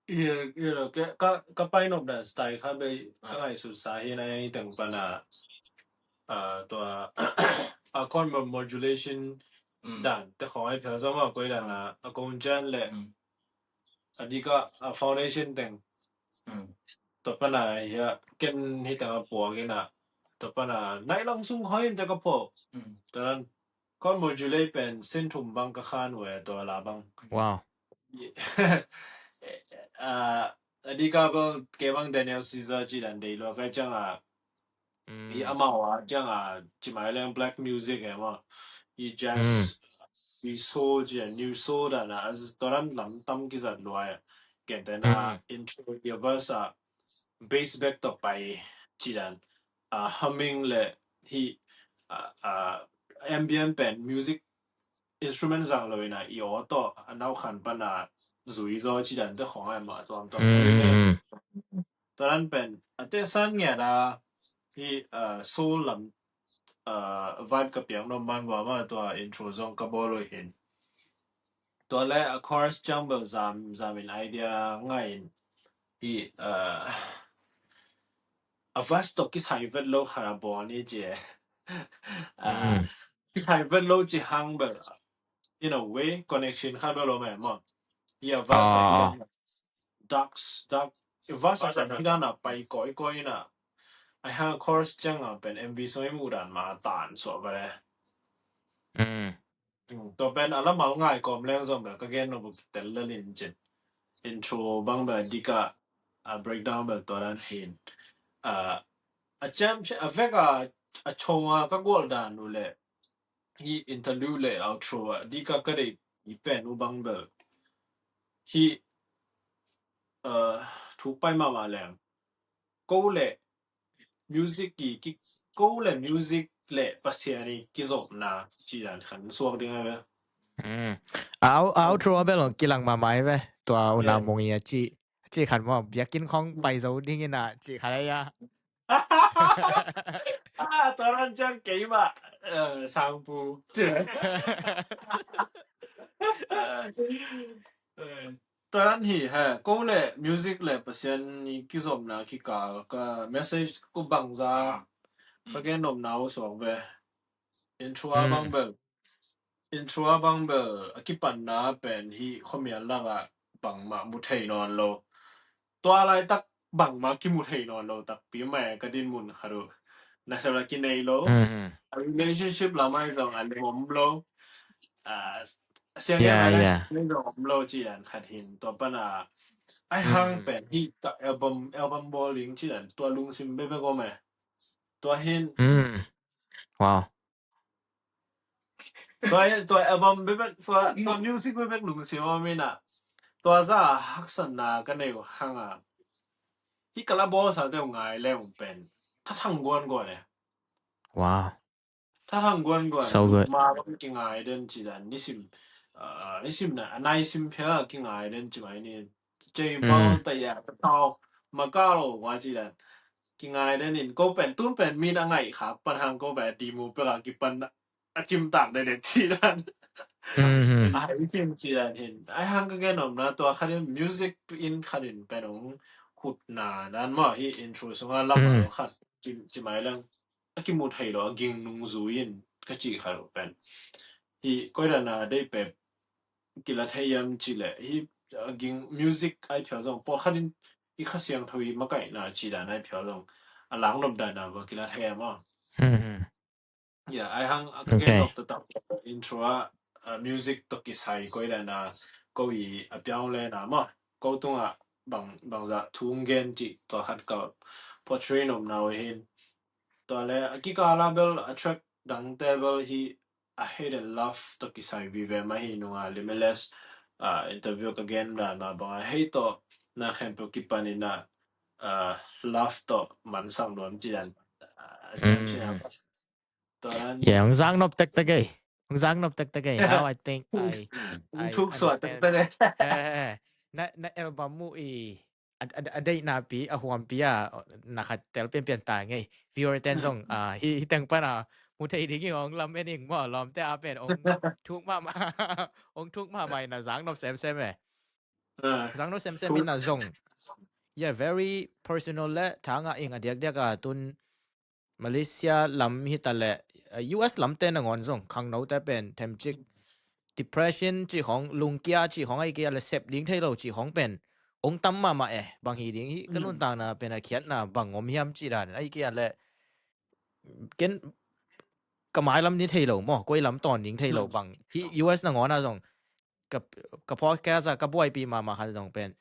Ih, ih, lo, ka, ka, ka painop dan style kha bei, ka ngaihsut sa hi na, i teng pan a, ah, tua, a chord mo-, modulation dan te khong ai phial zong a koi dan a, a kong cian le, a dik a, a foundation teng. Tua pan a hi a, ken hi teng a puak in a, tua pan a nai lang sung hoi in te ka puak. Tua dan, chord modulate pen sen thum bang ka khan uh e, tua la bang. Wow. Ah, a dik a bel kei bang Daniel Caesar ci dan dei lua kai ciang a. I amau a ciang a, ci mai leng black music e maw. I jazz, i soul ci a, new soul dan a, a tua dan lam tam kizat lua e. Ken ten a, intro i a verse a, bass back to pai ci dan. A humming le hi, a, a, ambient pen music instrument zang lo in a, i aw tawh a nau khan pan a zui zaw ci dan te khong ai mah tuam tuam. Tua dan pen a te san ngiat a hi, a, soul lam, a, vibe ka piang nop man vua mah tua intro zong ka bawl uh hin. Tua le a chorus ciang bel zam, zam in idea ngai in hi, a, a verse tawh kisai vet lo khat a bawl ni ci e. A, kisai vet lo ci hang bel, in a way, connection khat bel lo meh maw. Hi a verse a ciang dark, dark, verse a ciang hi dan a pai koi koi in a. A hang chorus ciang a pen M V song i mu dan ma tan suah bel e. Mm, tua pen a lamal ngai kawm leng zong bel ka gen nop uh kitel lel in cin. Intro bang bel dika, a breakdown bel tua dan hin. A, a champion a vek a, a chong a ka gual dan uh le hi interlude le outro a dika ka dei i pen uh bang bel hi, a, thuk pai mahmah leng. Ko le music ki, ki, ko le music le Pasian i kizopna ci dan khan suak ding a ve. Mm. Au, au, thua bel kilang mahmah ve. Tua una mong i a ci, ci khan mo biakin khong pai zo ding ina ci khan a ya. Ah, tua ran ciang kei mah, eh, sangpu. Tua ran hi he, ko le music le Pasian i kizopna kikal ka message ko bangza ka gen nopna uh suak ve. Intro a bang bel, intro a bang bel a kipanna pen hi khuamial lak ah bangmah mu thei nawn lo. Tua laitak bangmah kimu thei nawn lo takpi mah e ka dinmun khat uh. Nasep la kinei lo. A relationship lam ai zong a lem om lo. A siang a relationship zong om lo ci an khat hin tua pan a ai hang pen hi ka album, album bawl ding ci an tua lungsim bebek om e. Tua hin. Wow. Tua, tua album bebek, tua, tua music bebek lungsim a mina. Tua za haksatna ka nei uh hanga. Hi ka la bawl sa teu ngai leng pen. Tha thang guan guan e. Wow. Tha thang guan guan. So good. Ma ki ngai den ci dan nisim. Ah, nisim na, a nai sim phia ki ngai den ci mai ni. Cei bawl ta ya ta tau. Ma ka lo wa ci dan. Ki ngai den in ko pen tun pen min a ngai kha pan hang ko pen di mu pe la ki pan a cim tak den den ci dan. A hai cim ci dan hin. Ai hang ka gen om na tua khan in music in khan in pen ong khut na dan ma hi intro sunga lam a khat cim ci mai lang. A kimu thei lo a ging nung zui in ka ci kha lo pen. Hi koi dan a dei pep kila thei yam ci le hi a ging music ai phial zong pawl khat in i kha siang tho i makaihna ci dan ai phial zong a lang nop dan a va kila thei yam a. Ya, ai hang a ka gen nop ta tak intro a music to kisai koi dan a ko i a piang le na ma ko tung a bang bang za thung gen ci tua khat ka portray nop na hin. Tua le a kikala bel a track dang te bel hi a hate and love to kisai vive ma hi nunga Limitless a interview ka gen dan ma bang a hei to na khen pe kipan in a love to man sang nuam ci dan. Yeah, ang zang nop tek tek ei. Ang zang nop tek tek ei. Now I think I, I thuk suat tek tek ei. Na, na album mu i a, a, a deih napi a huampi a na khat tel pian pian ta ngei. Viewer ten zong a hi hi teng pan a mu thei ding i ong lam ening mo lom te a pen ong thuk ma ma ong thuk ma mai na zang nop sem sem e. Zang nop sem sem in a zong. Yeah, very personal le thanga ing a diak diak a tun Malaysia lam hi ta le U S lam te nangawn zong khangno te pen themcik depression ci hong lungkia ci hong ai kia le sep ding thei lo ci hong pen ong tam ma ma e bang hi ding hi ka nuntakna pen a khiatna bang om hiam ci dan ai kia le ken ka mai lam ni thei lo mo koi lam ton ding thei lo bang hi U S nangawn a zong ka ka podcast a ka buaipi ma ma khan zong pen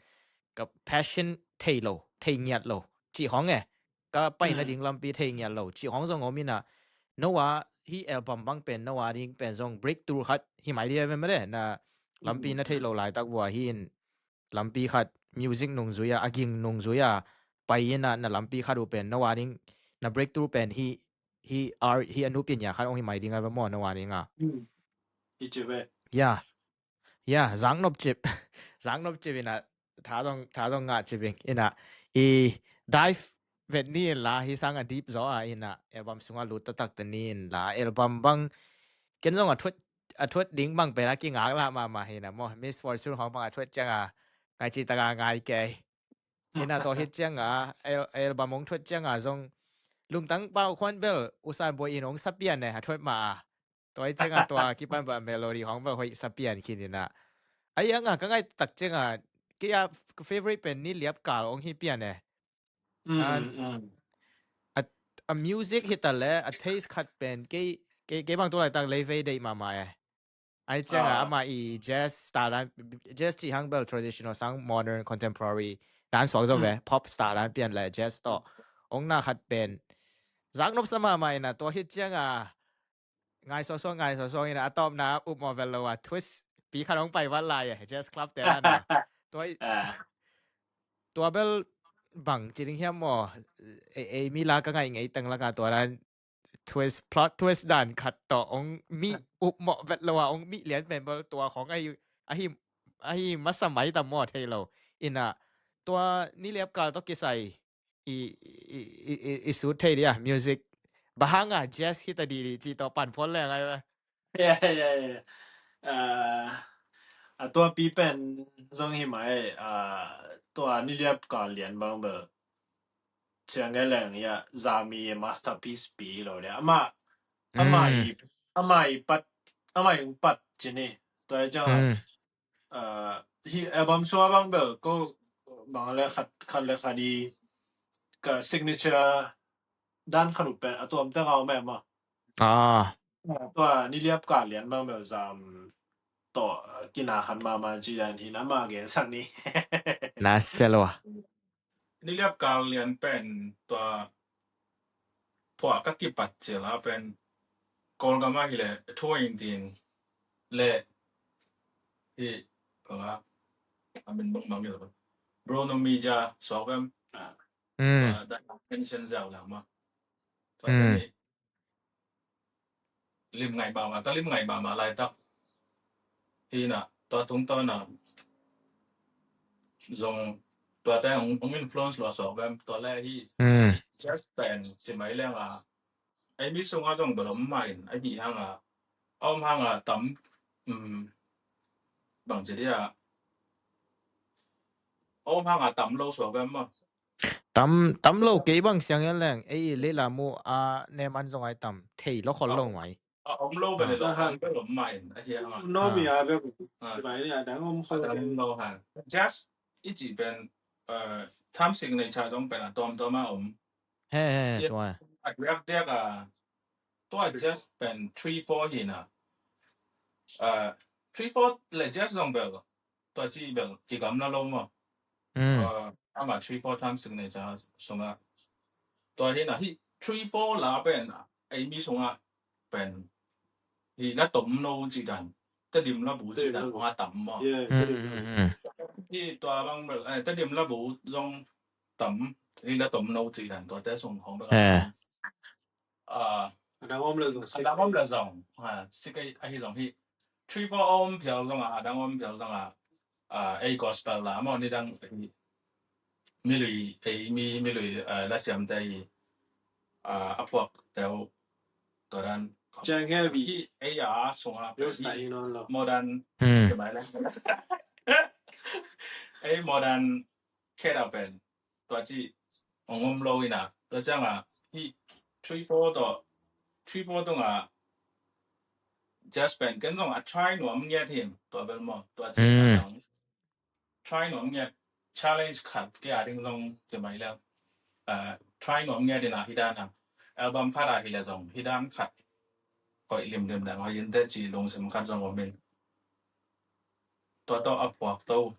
ka passion thei lo thei ngiat lo ci hong e ka paina ding lampi thei ngiat lo ci hong zong om ina noa hi album bang pen noa ding pen zong breakthrough khat hi mai dia ve male na lampi na thei lo lai tak vua hi in lampi khat music nungzui a a ging nungzui a pai ina na lampi khat u pen noa ding na breakthrough pen hi hi ar hi a nupin ya khat ong hi mai ding a ve mo noa ding a. Hi ci ve. Ya. Ya, zang nop cip. Zang nop cip ina tha zong tha zong nga cip ing ina i dive vet ni in la hi sang a deep zo a ina album sunga lut ta tak ta ni in la album bang ken zong a thuat a thuat ding bang pen a kingak la ma ma hi na mo Miss Fortune hong bang a thuat ciang a ngai ci ta nga ngai kei. Ina to hit ciang a album hong thuat ciang a zong lungtang pau khuan bel usan boi in hong sapian ne a thuat ma a. Tua i ciang a tua kipan ba melody hong ba hoih sapian khin ina. Ai ang a ka ngai tak ciang a kei a favorite pen ni liap kal hong hi pian e. A music hi ta le a taste khat pen kei kei bang tu lai tak lei vei deih ma ma e. Ai ciang a, ah, ama i jazz style dan, jazz ci hang bel traditional sang modern contemporary dan suak zo ve, pop style dan pian le jazz tawh. Ong na khat pen zak nop sa mahmah ina, tua hit ciang a ngai sawsawng, ngai sawsawng ina, a tawpna upmawh vet lo a twist pi khat ong pai vat lai e, jazz club te dan a. Tua i, ah, tua bel bang ci ding hiam maw, ei, ei mi la ka ngai ngei teng laka tua dan twist, plot twist dan khat tawh ong mi upmawh vet lo a ong mi lian pen bel tua khong ahi, ahi, ahi masa mai tam maw thei lo. Ina tua niliap kal tawh kisai i, i, i, i, i sut thei dia music. Bang hanga jazz hita didi ci tawh pan phuan leng ai ve. Ya, ya, ya. Ah, a tua pi pen zong hi mai, ah, tua niliap kal lian bang bel ciang e leng ya, zami masterpiece pi lo dia. Ama, ama i, mm, ama i pat, ama i ung pat ci ni. Tua i ciang a, mm, ah, hi album sua bang bel ko bang le khat, khat le khat i ka signature dan khat uh pen a tuam teng a om e maw. Ah. Tua niliap kal lian bang bel zam tawh, ah, kina khan mama ci dan hi na ma gen sak ni. Na sia lo a. Niliap kal lian pen tua pua ka kipat cil a pen Kawlgam a hi le twenty le hi, ah, a min bang bang hi lo. Bruno Mija suak vem. Ah. Mm. Tua dan mention zau lang ma. Tua, mm, tani lim ngai mahmah, ka lim ngai mahmah laitak hi na, tua tungtawn a zong tuate hong, hong influence lua suak vem, tua le hi, mm, jazz pen ci mai leng a, ei mi sung a zong bel om mah in, a hi hang a, a om hang a tam, um, bang ci dia, a om hang a tam lo suak vem maw. Tam, tam lo kei bang siang en leng, ei i lila mu a nem an zong ai tam, thei lo khol lo ngai. A om lo bel lo, ah, hang bel om mai, a hi hang a. No mi a bel, ah, mai ni a dang om khol. A dang om lo hang. Jazz i ci pen, eh, time signature zong pen a tom tom a om. He, he, tua. A diak diak a, tua jazz pen three four hi na. Eh, three four le jazz zong bel tua ci bel kigam na lo maw. Mm. Uh, ama three four time signature sunga. Tua hi na hi three four la pen ei mi sunga pen hi la tom no ci dan. Tedim la bu ci dan, Tedim la bu, hong a tam maw. Yeah, mm, Tedim la bu. Mm, mm. Hi tua bang bel, eh, Tedim la bu zong tam, hi la tom no ci dan tua te sung hong bel. Eh. Ah, a dang om le zong, a dang om le zong. Ha, sik a, a hi zong hi. Three four om phial zong a, a dang om phial zong a. Ah, ei gospel la maw ni dang hi. Milui, ei mi, milui, ah, la siam te hi. Ah, a phuak teu. Tua dan. Ciang he bi. Hi, ei a sung a. Yo sa hi non lo. Modern. Hmm. Ei modern khe da pen. Tua ci ong om lo ina. Tua ciang a hi three four tawh, three four tung a jazz pen ken zong a try nuam ngiat hi tua bel maw. Tua ci a dang try nuam ngiat challenge khat kia ding zong ci mai leng. Uh, try nuam ngiat ina hi dan a. Album khat a hi le zong hi dan khat koih limlim dang a yin te ci lungsim khat zong om in. Tua tawh a phuak to.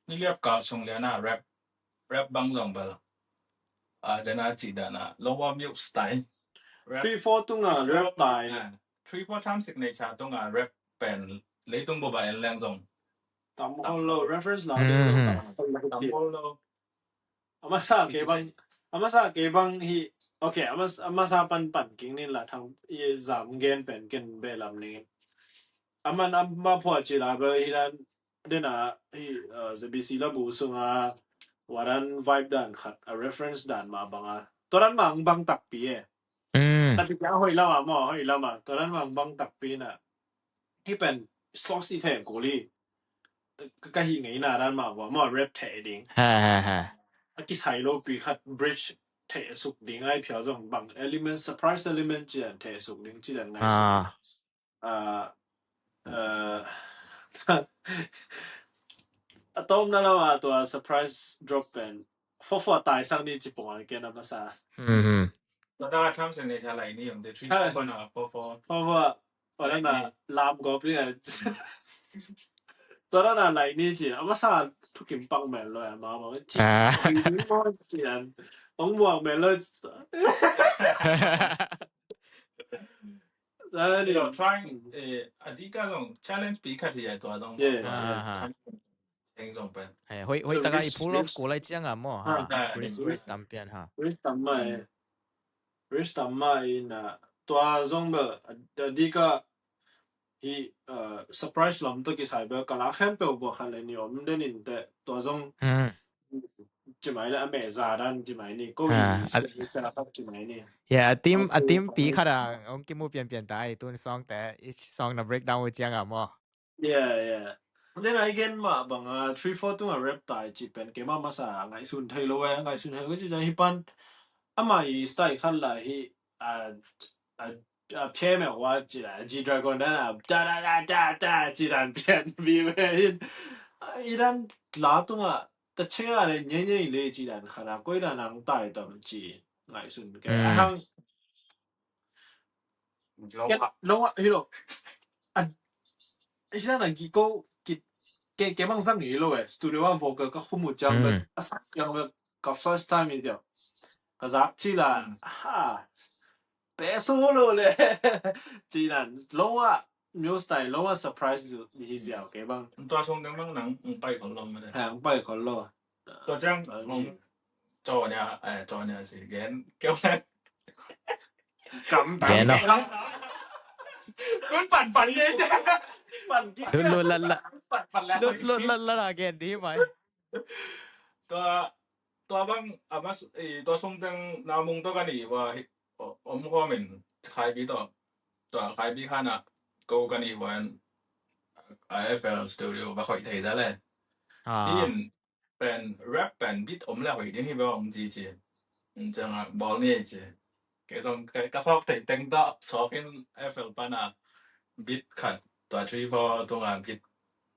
Ni liap kal sung lian a rap, rap bang zong bel. Ah, dena ci dana. Lower milk style. Rap. Three four tunga rap tai. Ah, three four time signature tunga rap pen. Leitung boba en leng zong. Tam hol lo, reference la ding zong tam hol lo. Tam hol lo. A masa kei bang, a masa kei bang hi, okay, a mas-, a masa pan pan king nin la thang, i zam gen pen ken be lam ning. A man a ma phua ci la be hi dan, dena hi, uh, Z B C la bu sunga, wa dan vibe dan khat, a reference dan ma banga. Tua dan ma ang bang takpi e. Mm. Kati kia hoi lama mo, hoi lama. Tua dan ma ang bang takpi na. Hi pen saucy thei kuli. Ka, ka hi ngei na dan ma bua, ma rap thei ding. Ha, ha, ha. A kisai lo pi khat bridge thei suk ding ai phial zong bang element, surprise element cian thei suk ding cian ngai suk. Ah. Ah, eh, a tom na lo a tua surprise drop pen. Fo fo tai sang ni ci pong a ken a masa. Mhm. Tua da tham sang ni sa lai ni yong de three fo na fo fo. Fo fo. Tua dan a lam gawp ding a. Tua dan a lai ni ci a, masa thukim pak mel lo a, ma ma ci. Ah. Ci dan ong muak mel lo. Tua ni. Trying, eh, a dika zong challenge pi khat hi a tua zong. Yeah. Ah, ah. Eng zong pen. Eh, hoi, hoi taka i pull off ko lai ciang a maw. Ha, risk, risk tam pian ha. Risk tam mai. Risk tam mai na, tua zong bel a dika hi, uh, surprise lam to kisai bel ka la khempeuh bua khat le ni om den in te tua zong. Hmm. Ci mai le a meh za dan ci mai ni ko i sa khat ci mai ni. Yeah, a team, a team pi khat a ong kimu pian pian ta i tun song te, each song na breakdown u ciang a maw. Yeah, yeah. Then I gen mah bang a three four tung a rap tai ci pen keima masa ngaihsun thei lo e, ngaihsun thei lo ci zai hi pan. Ama i style khat la hi, a, a, a pia me wa ci la, G Dragon dan a da da da da da ci dan pian bi me hin. I dan la tung a ta chinga le nye nye le ci dan khat a koi dan ang tai tam ci ngaihsun ke. Mm. Ahang Lo a, hi lo. An, i sa na ki ko ki ke ke mang sang hi lo e. Studio a vocal ka khumu chang le, a sak chang le ka first time i dia. Ka zak ci la ha. Pe so lo le. Ci nan lo a new style lo a surprise zu hi ziau ke bang. Tua song dang mang nang pai khol lo ma de. Ha, pai khol lo. Tua ciang, caw nia, eh, caw nia si gen keu na. Kam tam. Gen lo. Kun pan pan le ciang. Pan ki. Lut lut lat lat. Pan pan le. Lut lut lat lat a gen di mai. Tua, tua bang a mas, eh, tua sung teng na mung tua ka ni wa hi, o, om ko min khai bi tua. Tua khai bi khana ko ka ni wa a F L studio ba khoi thei da le. Ah. In pen rap pen beat om le hoih ding hi bang om ci ci. Ciang a bawl ni ci. Kei zong ka sawk thei teng tawh sawk in F L pan a beat khat tua three four tung a beat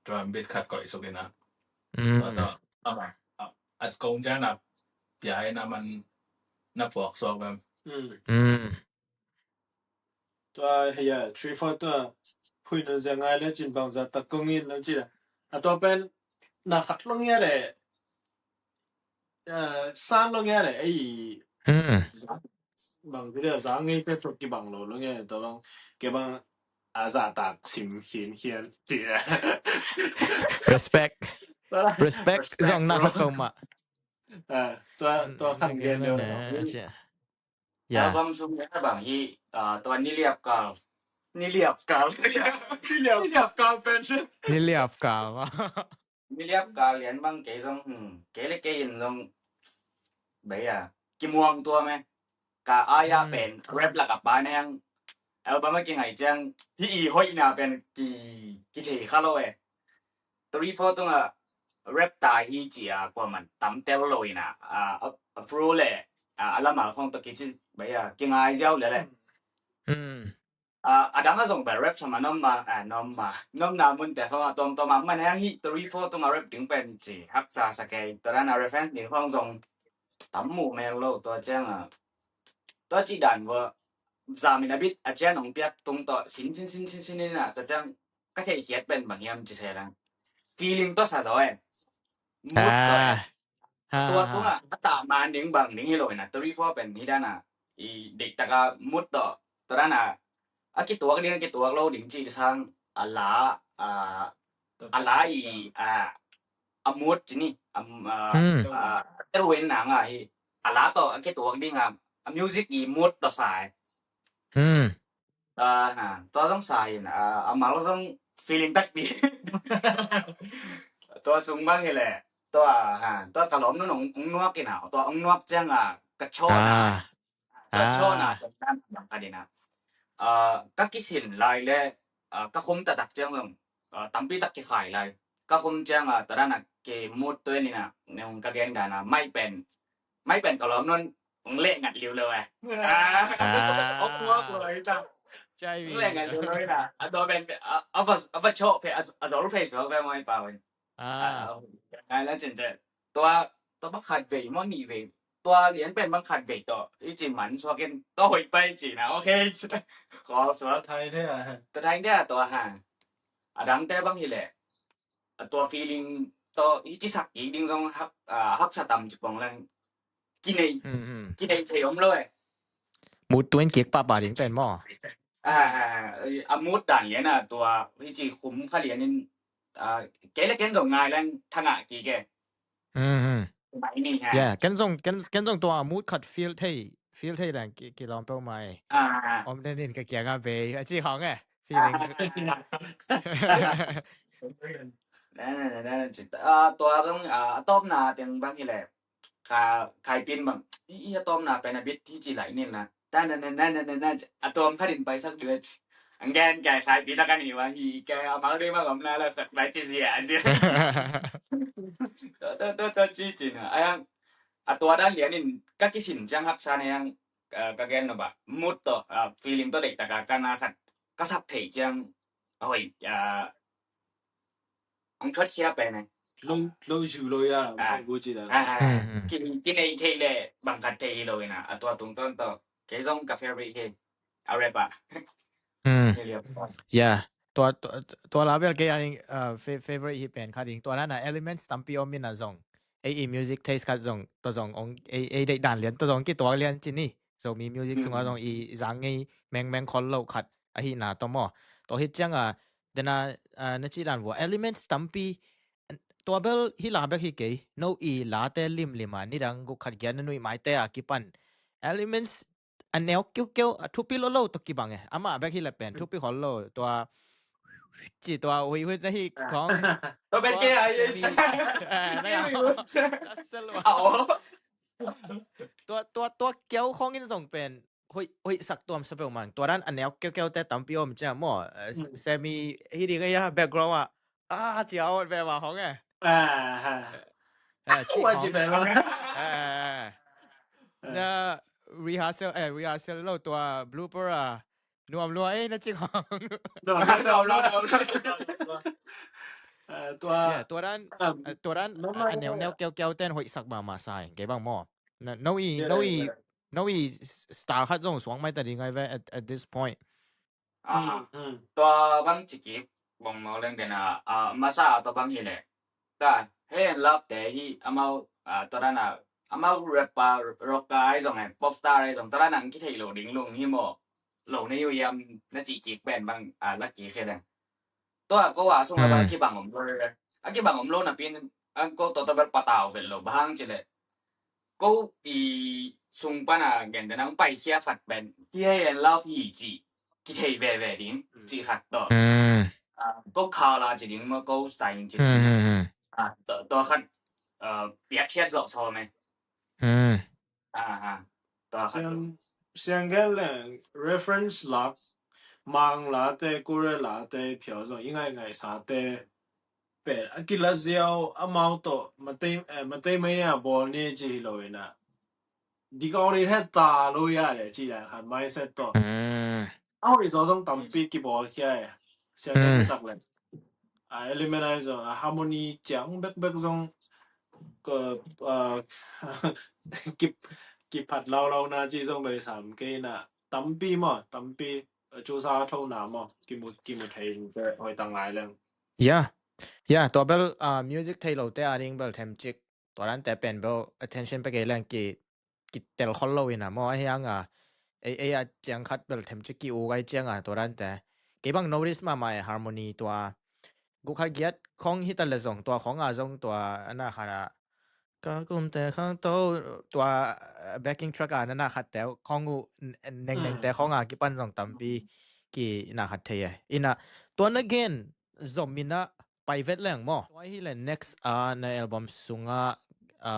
drum beat khat koih suk in a. Tua tawh ama a kong ciang na pia in a man na puak sawk bang. Tua hei a three four tua phui nan zia ngai le cin bang za tak kong in lo cin a tua pen na khat lo ngia le san lo ngia le ei bang tu le za ngai pe sok ki bang lo lo ngia tua bang ke bang a za tak sim hin hian ti respect respect zong na khat ko ma tua tua khan gen lo. Album sung na bang hi, ah, tua niliap kal. Niliap kal. Niliap kal pen. Niliap kal. Niliap kal lian bang kei zong, hmm, kei le kei in zong. Bai a, kimuang tua me. Ka aya pen, rap la ka pa neng. Album a kingai ciang, hi i hoih na pen, ki, ki thei kha lo e. Three four tung a rap ta hi ci a kua man tam tel lo in a, a, a, a pro le, a, a lamal khong to ki ci, bai a, ki ngai ziau le le. A, a dang a zong bai rap sama nom ma, a, nom ma, nom na mun te khong a tom tom a man hang hi three four tung a rap ding pen ci, hak sa sa kei, to dan a reference ding khong zong tam mu mel lo, to ciang a, to ci dan vo, zamin a bit, a cian ong piak tung to, sin sin sin sin sin in a, to ciang, ka theih khiat pen bang hiam ci se lang. Feeling tawh sa zaw e. Mood tawh e. Tua tungah a tah man ding bang ding hi lo in a three four pen hi dan a. I dik taka mood tawh. Tua dan a. A kituak ding a kituak lo ding ci sang a la a a la i a a mood ci ni a a a teruin nang a hi a la tawh a kituak ding a a music i mood tawh sa e. Tua zong sa in a mal zong feeling takpi. Tua sung bang hi leh tua tua ka lawm nun ong nuak in a tua ong nuak ciang a ka chawn a ka chawn a tua dan bang ka din a ka kisin lai le ka khum taktak ciang zong tampi tak kikhai lai ka khum ciang a tua dan a ki mut tua in a nung ka gen dan a mai pen mai pen ka lawm nun ong leh ngat liu lo eh. Ong muak lo eh ta. Ong leh ngat liu lo eh ta. A tua pen a va a va chawh phe a zol phe suak ve mai pau in. Ngai la cin te tua tua bak khat vei maw nih vei tua lian pen bang khat vei tawh i ci man suak in tawh hoih pai ci na, ok. Khual suak. Thai thei a. Tua thai thei a tua ha. A dangte bang hi leh a tua feeling tawh i ci sak kik ding zong hak, a, haksa tam ci pong leng kinei, kinei thei om lo e. Mut tuin kik pahpah ding pen maw? A, a mut dan lian a tua hi ci khum kha lian in, a, kei le ken zong ngai leng thangah kik e. Mai ni ha. Yeah, ken zong, ken, ken zong tua mut khat feel thei, feel thei leng ki, kilawm peuhmah e. A, a. Om den in ka kiangah bei a ci hong e. Feeling. Na, na, na, na, na, ci. A, tua bang, a, a tawpna teng bang hi leh. Kha, Khai Pin bang. I, i a tawpna pen a bit hi ci lai nin na. Ta na na na na na na, a tawm khat in paisak duh ci. Ang gen kai Khai Pin ta ka ni wa hi kai a mang dei ma gam na la khat bai ci zia zia. Tua, tua, tua, tua ci ci na. Ayang, a tua dan lian in ka kisin ciang haksa na yang, a, ka gen no ba. Mut tawh, a, feeling tawh deih taka ka na khat. Ka sak thei ciang. A hoih, a, ang thuat khia pen e. Lo, lo zu lo ya, a, gu ci da. A, a, a. Ki, kinei thei le, bang khat thei lo ina. A tua tung ton to. Kei zong ka favorite hi. A rap a. Hmm. Hi liau. Yeah. Tua, tua, tua la bel kei a ding, uh, fa-, favorite hi pen khat ding. Tua na na elements tampi om ina zong. Ei i music taste khat zong, tua zong ong, ei, ei deih dan lian, tua zong kituak lian ci ni. Zomi music sunga zong i zang ngei mengmeng khol lo khat. Ahihna tua maw. Tua hi ciang a, dena, a, na ci dan vua. Elements tampi, tua bel hi la bek hi kei. No i late limlim a, nidang guk khat giat na nuih maite a kipan. Elements a neu kiukeu, a thupi lo lo tawh kibang e. Amah bek hi le pen, thupi khol lo. Tua, ci tua, hui hui na hi khong. Tua pen kei a, a, na ya. Hui hui. A, o. Tua, tua, tua keu khong in zong pen, hoih, hoih sak tuam sa peuh mang. Tua dan a neu keu keu te tampi om cia maw. Eh, semi hi ding a ya background ah. Ah, cia awt ve ma hong eh. Ah, ha. Eh, ci hong. Eh, eh, eh. Na rehearsal, eh, rehearsal lo tua blooper ah. Nuam lua eh, na ci hong. Nuam lua, nuam lua, nuam lua. Eh, tua, yeah, tua dan, um, eh, tua dan, no, no, a neu neu keu keu ten hoih sak ma ma sai. Kei bang maw. Na, no i, yeah, no i, yeah. No i s-, star khat zong suang mai ta ding ai ve at, at this point. Ah, tua bang ci kik bang mau leng den a, ah, masa tua bang hi le. Ta, hey, love te hi, amau, ah, tua dan a, amau rapper, rocker ai zong, eh, pop star ai zong, tua dan a ang kithei lo ding lung hi maw. Lo nei u yam, na ci kik pen bang, ah, lak kik hi le. Tua ko a sung a ba kibang om lo le. A kibang om lo na pin, ang ko to to ber patau vel lo, bang ci le. Ko i sung pan a gen den ang pai khia khat pen. Hi hei en love hi ci. Kithei ve ve ding, ci khat to. Ah, ko khala ci ding ma ko style ci ding. Ah, to, to khat, ah, piak khiat zok so me. Ah, ah. Tua khat tu. Siang, siang gen leng reference lak, Mang late, Korea late, phiau zong i ngai ngai sate. Pen, a kila ziau, amau to, matei, eh, matei mai a bawl ni ci hi lo ina. Dik a ori he ta lo ya le, ci dan khat mindset to. Aw, i zo zong tampi kibawl khia e. Siang gen tak le. A element ai zong, a harmony ciang bekbek zong, ko, a, kip, kiphat laulau na ci zong bel sam kei na. Tampi maw, tampi, a, cusa tho na maw, kimu, kimu thei te hoi tang lai leng. Ya. Ya, tua bel, a, music thei lo te a ding bel them cik. Tua dan te pen bel attention pe kei leng ki kitel khol lo ina maw, ahi hang a, ei, ei a ciang khat bel them ci ki u gai ciang a, tua dan te. Kei bang notice ma ma e harmony tua. Guk khat giat khong hi ta le zong, tua khong a zong tua, ana khat a. Ka kum te khang to, tua, eh, backing track a, nana khat te khong u, n-, n-, neng neng te khong a, kipan zong tampi, ki na khat thei e. Ina, tua na gen, zom ina, pai vet leng maw. Tua hi le next a, na album sunga, a,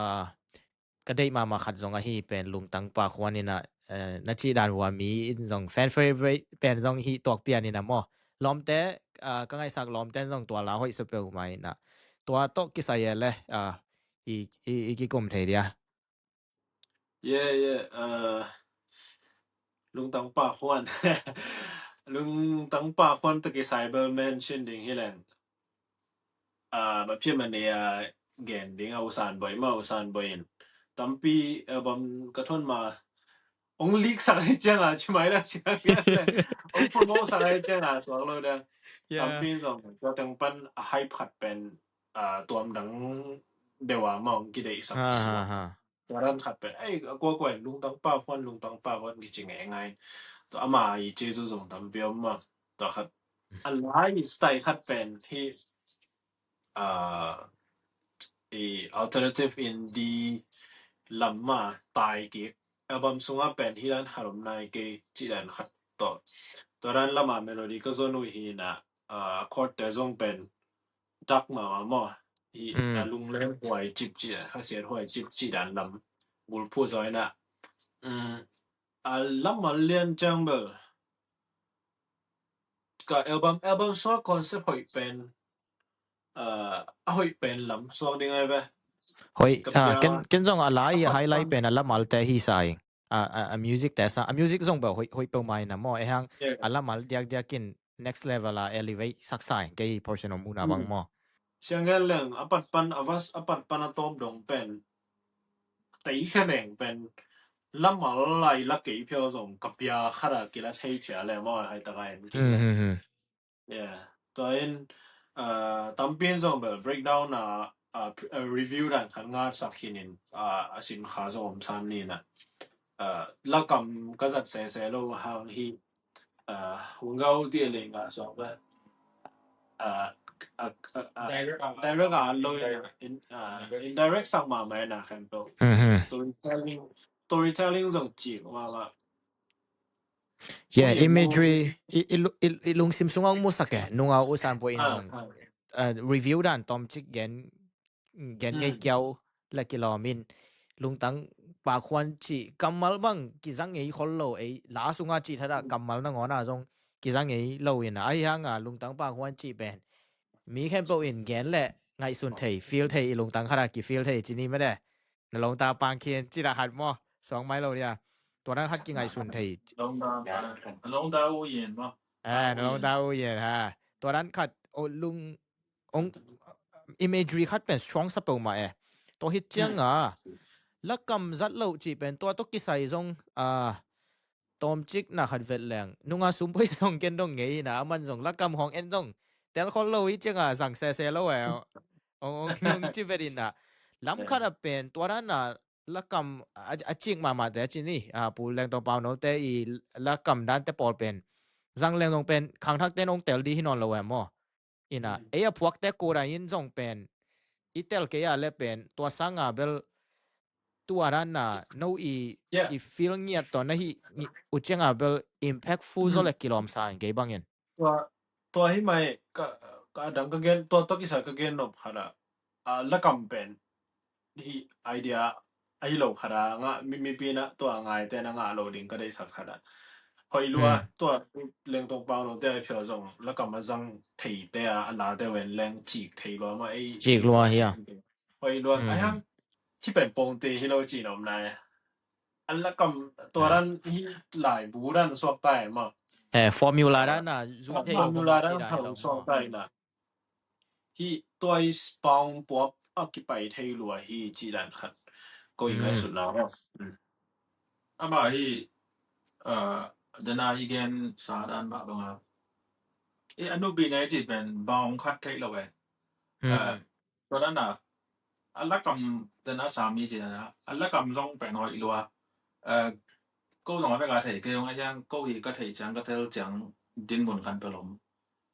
ka deih mahmah khat zong ahi pen Lungtang Pa Khuan ina, eh, na cih dan vua mi in zong fan favorite pen zong hi tuak pian ina maw. Lawmte, ah, ka ngaihsak lawmte zong tua la hoih sa peuhmah ina. Tua tawh kisai e le, ah, i, i, i kikum thei dia. Yeah, yeah, ah, Lungtang Pa Khuan. Lungtang Pa Khuan tawh kisai bel mention ding hi leng. Ah, ba phiam a nei a gen ding a usan boi ma, usan boi in. tampi album ka thon ma ong leak sak ai ciang a ci mai dang siang, ong promote sak ai ciang a suak lo dang. Tampi zong tua teng pan a hype khat pen tuam dang deuh a ma ong kideih sak suak. Tua dan khat pen ei a kuakua in lungtang pa khuan, lungtang pa khuan kici ngei ngai. Tua ama i ci zu zong tampi om ma. Tua khat a lai style khat pen hi, i alternative indie lam ma tai kik. Album sunga pen hi dan khat om nai kei ci dan khat tawh. Tua dan lama melody ka zon uh hi na, chord te zong pen dark mama maw. Hi a lungleng huai cip ci, khasiat huai cip ci dan lam bulphu zaw ina. A lam a lian ciang bel ka album, album suak concept hoih pen, a hoih pen lam suak ding ai ve. Hoih, ken zong a lai highlight pen a lam alte hi sai. A music te sa, a music zong bel hoih peuhmah ina maw, e hang a lam al diakdiak in next level a elevate sak sai kei portion om una bang maw. Siang gen leng a pat pan a vas a pat pan a tawp dong pen tei khe leng pen lam al lai la kei phiau zong ka pia khat a kila thei phia le maw, hai taka in. Tua in tampi in zong bel breakdown a review dan khat ngat sak khin in a sin kha zong om san ni na. Lakam ka zat sese lo hang hi, hungau ti a leng a suak bel direct a lo in, indirect sak mahmah ina khen to. Storytelling, storytelling zong cik mahmah. Yeah, imagery i lungsim sungah musak e, nunga usan pua in zong review dan tom cik gen gen ngei kiau la kilawm in lungtang pakhuan cih kammal bang kizang ngei khol lo, ei la sunga cih thada kammal nangawna zong kizang ngei lo in a, ahi hanga lungtang pakhuan cih pen mi khempeuh in gen le ngaihsun thei, feel thei, i lungtang khada ki feel thei cini mede. Na lungtang pangkhin cih da hat maw, suang mai lo dia. Tua dan khat kingaihsun thei. Lungtang u yen maw. Na lungtang u yen ha. Tua dan khat lung ong imagery khat pen strong sa peuhmah e. Tua hi cianga lakam zat lo cih pen tua tua kisai zong a tomcik na khat vet leng nunga sumpui zong ken dong ngei ina, aman zong lakam hong en zong tel khol lo hi cianga zang sese lo e. Ong ong ci vet ina lam khat a pen tua dan a lakam a cik mahmahte a ci ni, a pu leng tong pau note i lakam dante pawl pen zang leng zong pen khangthakte in ong tel di hi nawn lo e maw. Ina ei a phuakte kura in zong pen i tel kei a le pen tua sanga bel tua dan na no i i feel ngiat tawh na hi u cianga bel impactful zaw le kilawm sa in kei bangin. Tua hi mai ka dang ka gen, tua tua kisa ka gen nop khat a lakam pen hi idea ahi lo khat a ngah mipi na tua ngaite na ngah lo ding ka deihsak khat a. Hoih lua tua lengtong pau note a phia zong lakam a zang theite a a late ven leng cik thei lua ma ei. Cik lua hi a. Hoih lua a hang ci pen pongte hi lo ci nom nai. A lakam tua dan hi lai bu dan suak tai ma. Formula dan a zu thei formula dan khang suak tai na. Hi tua i spawn puap a kipai thei lua hi ci dan khat ko i ngaihsutna. Ama hi dana i gen sa dan mah banga i a nupi na i ci pen baung khat thei lo e. Tua dana a lakam dana sami ci dana a lakam zong pen hoih lua. Ko zong a vek a thei kei hong a hiang ko hi ka thei ciang ka tel ciang dinmun khan pelom.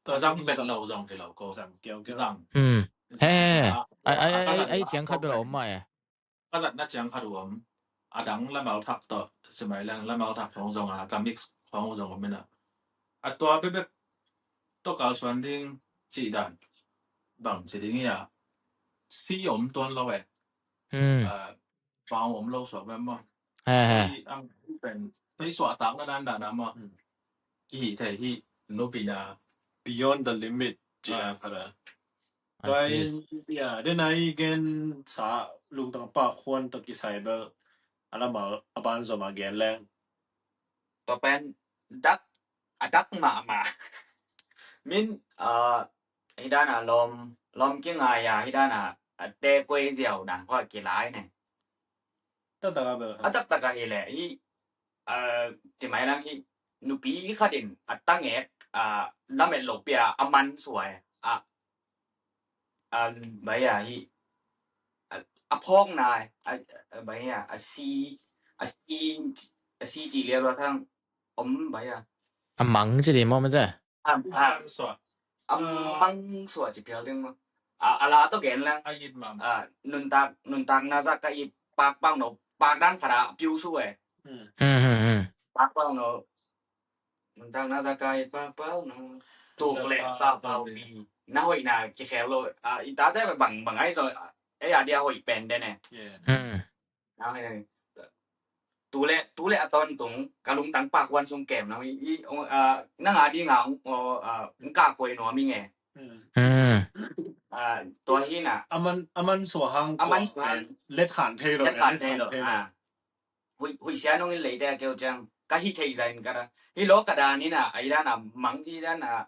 Tua zang pen lo zong hi lo ko. Zang kiau kiau. Zang. He he he. Ai ai ai ai ciang khat pelom ma e. Ka zatna ciang khat uam. A dang lamal thak tawh simai leng lamal thak khong zong a ka mix khong zong om ina. A tua bebek tawh kalsuan ding cih dan bang ci ding ia si om tuan lo e. Pau om lo suak bem maw. He he. Ang pen pei suah tak na dan dan a maw. Kihi thei hi nupi na. Beyond the limit ci a khat a. Tua in ia dena i gen sa lungtang pa khuan tawh kisai bel a lamal a ban zom a gen leng. Tua pen dak a dak mahmah. Min hi dan a lom lom kingai a hi dan a a te kuei ziau dan khua kilai ne. Taktak a bel. A taktak a hi leh hi, a, ci mai lang hi, nupi khat in a tangek, a, lamet lo pia a man suai a, a, bai a hi, a, a phawkna, a, a, bai a, a si, a si, a si ci liau lo thang om bai a. A mang ci di maw, man ci. A, a, a mang suah ci phial ding maw. A, a la tawh gen lang. A it mah. A, nuntak, nuntakna zah ka it pakpak no, pak dan khat a piu su e. Hmm, hmm, hmm. Pakpak no. Nuntakna zah ka it pakpak no. Tuk le sa pau pi. Na hoihna kikhel lo. A, i tate bang, bang ai zo. A, ei a dia hoih pen den e. Yeah. Hmm. Nang he, tu le, tu le a tawntung ka lungtang pak huan sung kem nang i, i, ong, a, nang a ding a, ong, o, a, ong ka koi nuam i nge. Hmm. A, tua hi na. A man, a man suah hang, a man suah hang. Let khan thei lo, let khan thei lo. A. Huih, huih sia nong in leite a keu ciang. Ka hih thei zain ka da. Hi lo ka dan hi na, a i dan a mang hi dan a.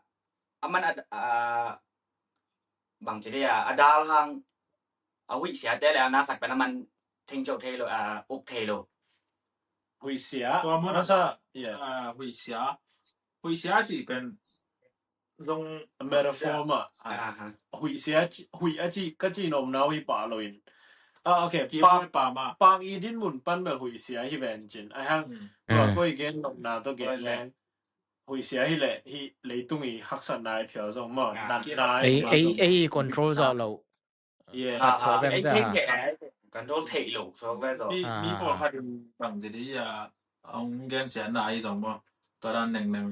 A man a, a, bang ci dia, a dal hang, a huih sia te le a na khat pen a man theng ceu thei lo, a, uk thei lo. Huih sia. Tua mun a sa, yeah. A, huih sia. Huih sia ci pen zong metaphor ma. A, a, huih sia ci, huih a ci, ka ci nom nau hi pa lo in. A, okay. Ki pa, pa ma. Pang i din mun pan bel huih sia hi ven cin. A hang, hmm, tua, hmm, koi gen nom na to gen leng. Huih sia hi leh, hi leitung i haksatna i phial zong maw, a, natna i phial zong. Ei, ei control zawh lo. Yeah. Khat suak vem ei te ha. Control theih lo suak ve zaw. Mi, mi pawlkhat in bang ci di a, hong gensiatna ahi zong maw. Tua dan nengneng.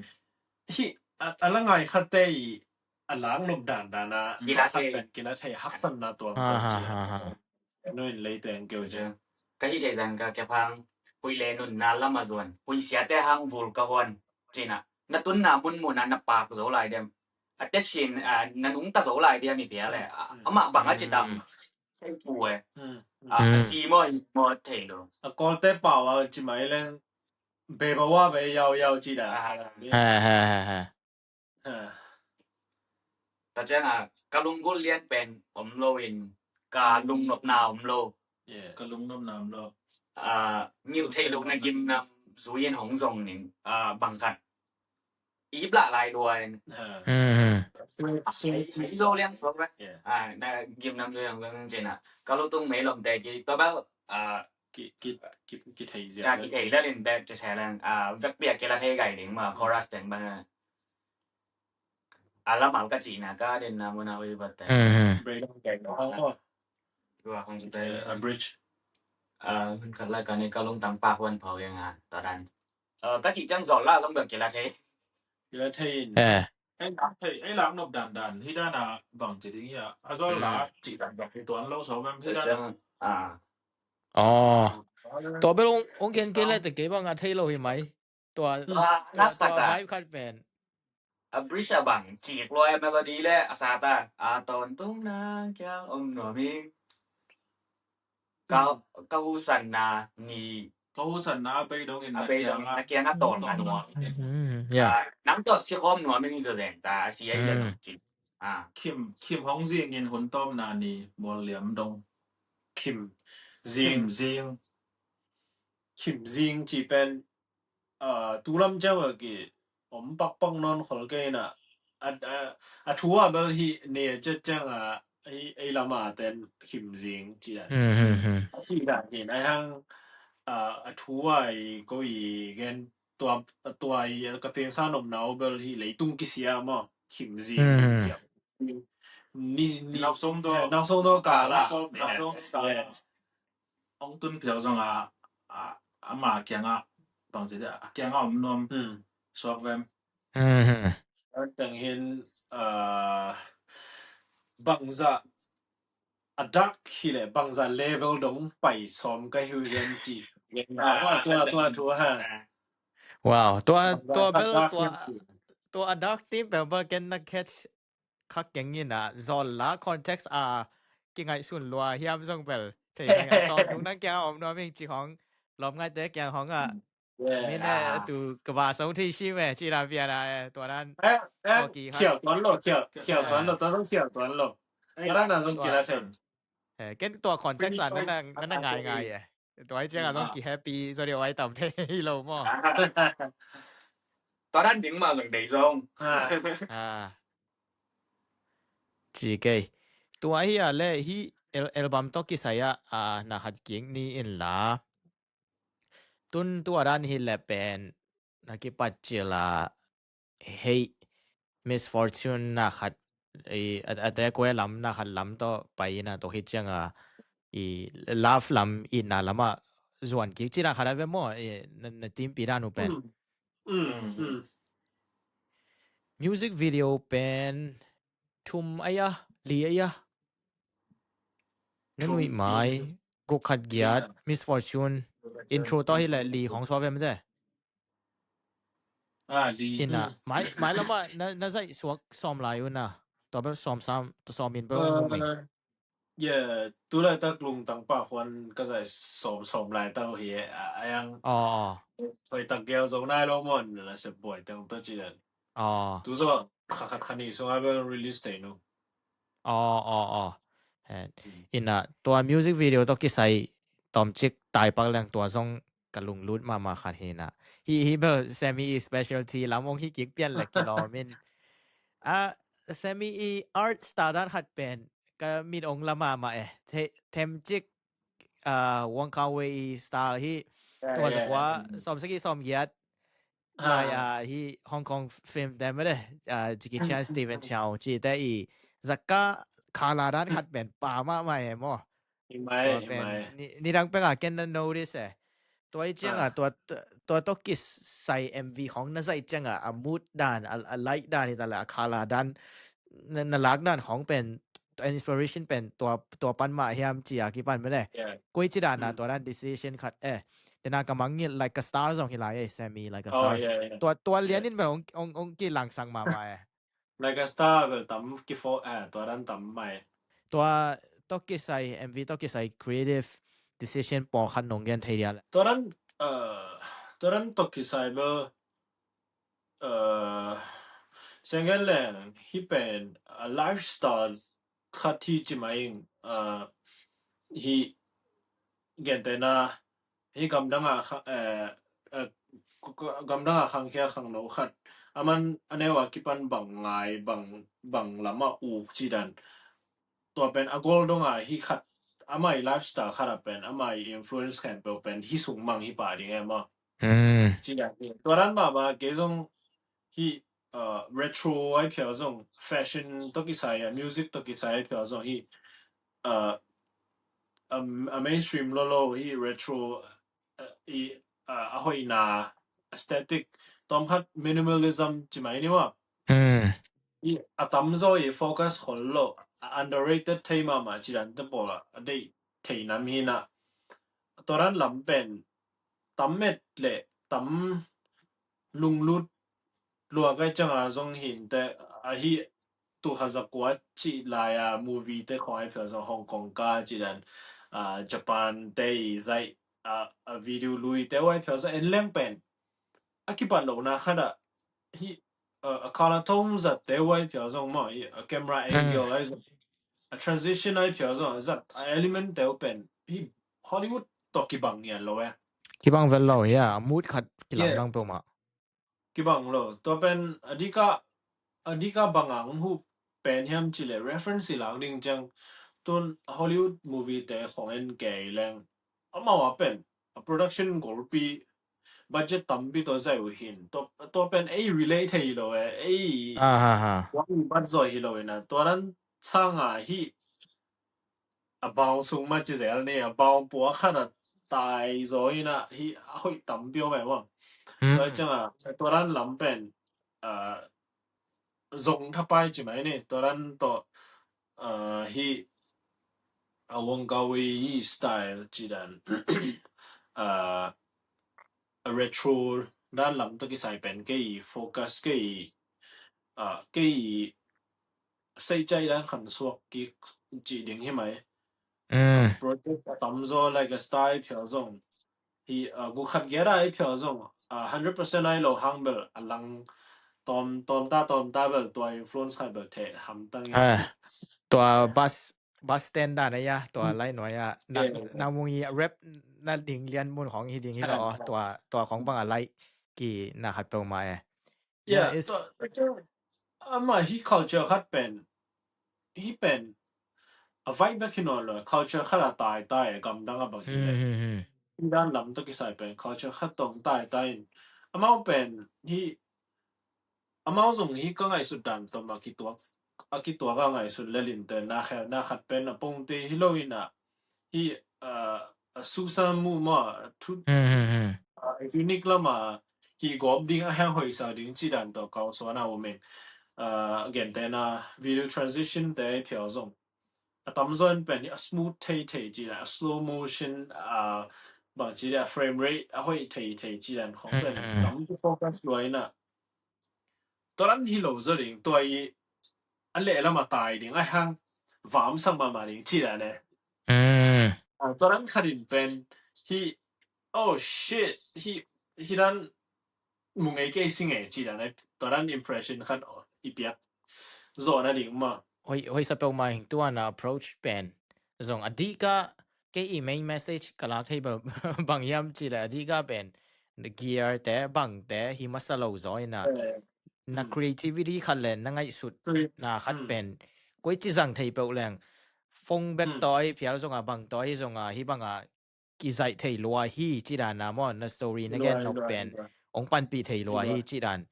Hi, a, a la ngai khatte i, a lak nop dandan a, kila thei, kila thei haksatna tuam tuam ci. Nuin leiteng keu ciang. Ka hih thei zan ka kep hang, huih le nunna lam a zuan, huih siate hang vul ka huan, cina. Na tunna munmun a na pak zo lai diam. A te cin, a, na nungta zo lai diam i pia le. A, amah bang a ci dam. Sei pu e. A, a si maw, i maw thei lo. A Kawlte pau a ci mai leng, be ba wa be yau yau ci da. A, ha, ha, ha, ha. Ha. Tua ciang a, ka lunggulh lian pen om lo in, ka lungnopna om lo. Yeah. Ka lungnopna om lo. A, ngilh theih lohna gimnam zui in hong zong ning, a, bang khat. Ip lah lai lua in. Ha. Hmm, hmm. Sui, sui, sui. Zo liang suak ve. Yeah. A, na gimnam zui in hong zong ning cina. Ka lutung mei lom te ki, tua bel, a, ki, ki, ki, ki thei zia. A, ki thei lel in bek ci se leng. A, vek pia ki la thei gai ding ma, chorus teng bang a. A lamal ka cihna ka denna mun a hui batte. Mhm. Break. Oh, oh. Tua kong sute. A bridge. A, khat lai ka ni ka lungtang pak huan phau yang a, ta dan. A, ka cih ciang zol la zong bel kila thei. Kila thei in. Eh. Ei lak thei, ei lak nop dandan. Hi dan a bang ci ding hi a. A zol la cih dan bang ci tuan lo so bang hi dan a. A. Oh. Tua bel ong, ong gen kei le te kei bang a thei lo hi mai. Tua, ah, tua, tua vibe khat pen. A bridge a bang, cik lua melody le, a sata, a tawntung nang kiang om nuam hi. Ka, ka husanna ni. Ka husanna a bei dongin a bei dongin na kiang a tawn a nuam. Mm, yeah. Ah, nang tawh si khawm nuam in hi zaw zeng ta, a si a hi le zong cik. Ah. Khim, khim hong zing in hun tawmna ni, bawl liam dong. Khim zing. Khim zing. Khim zing ci pen, a, tu lam ciang a ki om pakpak nawn khol kei na, a, a, a thu a bel hi ne a ciat ciang a, ei, ei lam a ten khim zing ci a. Hmm, hmm, hmm. A ci dan hi na hang, a, a thu a i ko i gen tua, tua i ka teng sa nopna uh bel hi leitung kisia maw, khim zing, hmm, ci a. Ni, ni, nausong do, eh, nausong do ka la. Nausong do ka la. Yes. Hong tun phial zong a, a, ama kiangah, bang ci a, a kiangah om nuam, hmm, suak vem. Mhm. Teng hin, ah, bangzah, a dak hi le, bangzah level dong pai sawm ka hi uh hiam ti. Ah, tua, tua, tua, ha. Wow, tua, tua bel, tua, tua a dak team bel bel ken na catch kha keng in a, zawl la context a kingaihsun lua hiam zong bel thei nang a, tawntung nang kiang a om nuam ing ci hong, lawm ngaite kiang hong a. Yeah. Min e, ah, tu ka va song thei si me ci la pian a, eh, tua nan. Eh, eh, khial tuan lo, khial, khial tuan lo, tua zong khial tuan lo. Tua nan a zong kila thei. Eh, ken tua context a nan a, nan a ngai ngai e. Tua hi ciangah zong Ah. ki happy zaw deuh ai tam thei hi lo maw? Tua dan ding mah zong dei zong. Ah. Ah. Ci kei. Tua hi a le hi al- album tawh kisai ah, ah, na khat kik ni in la. Tun tua dan hi le pen na kipat cil a hei misfortune na khat i a, a te kue lam na khat lam tawh pai ina tawh hi ciang a i love lam i na lam a zuan kik cina khat a ve maw i na, na timpi dan uh pen. Mm. Mm. Mm. Music video pen thum aya, li aya. Na Thum nuih mai, video. guk khat giat, Yeah. misfortune, intro tawh hi le li hong suak ve mate. Ah, li. Ina, Mm. mai, mai lama na, na zaih suak sawm lai una. Tua bel sawm sam, tua sawm in bel hong um ing. Uh, yeah, tu lai tak lungtang pa khuan ka zaih sawm, sawm lai tau hi, a, a yang Aw, aw. hoi tak gel zong nai lo mon, na se buai teng ta ci dan. Aw. Tu zo, kha khat kha ni sung a bel release tei nu. Aw, aw, aw. Eh, Mm. ina, tua music video tawh kisai tawmcik tai pak leng tua zong ka lunglut mahmah khat hi na. Hi, hi bel Sammy i specialty lam ong hi kik pian le kilawm in. Ah, Sammy i art style dan khat pen ka mit ong la mahmah eh. The, themcik, ah, Wong Kar-wai i style hi. Yeah, Tua yeah, zakua, yeah. sawm sagi sawm giat. Lai, Ah. ah, hi Hong Kong film te mah de, ah, Jackie Chan, Steven Chow, ci te i zaka khala dan khat pen pa mahmah e maw. Hi mai, Tua hi pen, mai. ni, ni dang pek a ken na notice e. Tua i ciang a, Ah. tua, tua tawh kisai M V khong na zaih ciang a, a mood dan, a, a light dan hi ta le, a khala dan, na, na lak dan khong pen, a inspiration pen, tua, tua pan mah hiam ci a kipan mah de. Yeah. Koi ci dan a, Mm. tua dan decision khat e. Tena ka mang ngil like a star zong hi lai e, Sammy like a Oh, star. yeah, yeah. Tua, tua lian Yeah. in bel ong, ong, ong kilangsang mahmah e. Like a star bel tam kifo, eh, tua dan tam mai. Tua tawh kisai, M V tawh kisai creative decision pawlkhat nong gen thei dia le. Tua dan, uh, tua dan tawh kisai bel, uh, siang gen leng, hi pen, uh, lifestyle khat hi ci mai ing, uh, hi gentehna, hi gamdang a kha-, eh, eh, ku-, ku-, gamdang a khangkhia khangno khat. Aman a neu a kipan bang ngai, bang, bang lam a u ci dan. Tua pen a gol dong a hi khat, amah i lifestyle khat a pen, amah i influence khempeuh pen, hi sung mang hi pah ding e maw. Mm. Ci dan hi. Tua dan mahmah kei zong hi, uh, retro ai phial zong, fashion tawh kisai a, music tawh kisai ai phial zong hi, uh, um, a mainstream lo lo hi retro, uh, i, uh, a hoihna, aesthetic, tawm khat minimalism ci mai ni maw. Mm. I a tamzaw i focus khol lo, a underrated thei mahmah ci dan te pawl a, a deih thei nam hi na. Tua dan lam pen, tam met le, tam lunglut lua kai ciang a zong hin te, a hi tu kha zakua ci lai a movie te khong ai phial zong Hong Kong ka ci dan, ah, Japan te i zaih, ah, a video lui te ai phial zong en leng pen. A kipat lo na khat a hi, ah, a color tone zat te ai phial zong maw, hi, a camera Mm. angle ai zong. A transition ai phial zong, a zat, a element te pen. Hi Hollywood tawh kibang ngian lo e. Kibang vel lo, yeah. Mood khat kilang Yeah. lang peuhmah. Kibang lo. Tua pen, a dika, a dika bang ang hu pen hiam ci le reference i lak ding ciang. Tun Hollywood movie te khong en kei leng. Amau a pen, a production golpi, budget tampi tua zai uh hin. Tua, tua pen ei relate thei lo e, ei Ah, ha, ha. wang bat zoi hi lo e na. Tua dan sang a hi, a bang sung ma ci zel ni, a bang pua khat a tai zo hi na, hi a hoih tampi om e wang. Tua Mm. ciang a, tua dan lam pen, ah, zong thapai ci mai ni, tua dan tawh, ah, hi, a Wong Kar-wai style ci dan, ah, a retro dan lam tawh kisai pen kei focus kei, ah, kei sei cai dan khan suak kik ci ding hi mai. Mm. Project a tamzaw like a style phial zong. Hi, ah, gu khat giat ai phial zong. Ah, hundred percent ai lo hang bel a lang tawm, tawm ta, tawm ta bel tua influence khat bel theh hamtang hi. Ah, tua bus, bus stand dan a ya, tua lai nuai a. Na, Yeah. na mung i rap na ding lian mun khawng hi ding hi lo aw, tua, tua khawng bang a laih ki na khat peuhmah e. Yeah, ama hi culture khat pen hi pen a vai bek hi nawn lo, culture khat a taitai gamdang a bang hi le hi dan lam tawh kisai pen culture khat tawh taitai in amau pen hi amau zong hi ka ngaihsut dan tawh a kituak a kituak a ngaihsut lelin te na khe na khat pen a pongte hi lo in a hi a susa mu ma thu unique lama hi gawp ding a hang hoihsa ding ci dan tawh kau suana um eng. Gentena video transition te phial zong a tamzaw in pen hi a smooth thei thei ci dan a slow motion a bang ci dan a frame rate a hoih thei thei ci dan khong pen tam ki focus lua in a tua dan hi lo zaw ding tua i a lehlam a tai ding a hang vam sang mahmah ding ci dan e. Tua dan khat in pen hi oh shit hi hi dan mu ngei kei si ngei ci dan e tua dan impression khat i piak zawh na ding ma. Hoih sa peuhmah hing tuana approach pen zong a dika kei i main message ka lak thei bang hiam ci le a dika pen gear te bang te hi masa lo zaw ina na creativity khat le na ngaihsut na khat pen koi ci zang thei peuh leng phone bek tawi phial zonga bang tawi zonga hi banga kizaih thei lua hi ci dan a maw na story na gen nop pen ong panpih thei lua hi ci dan.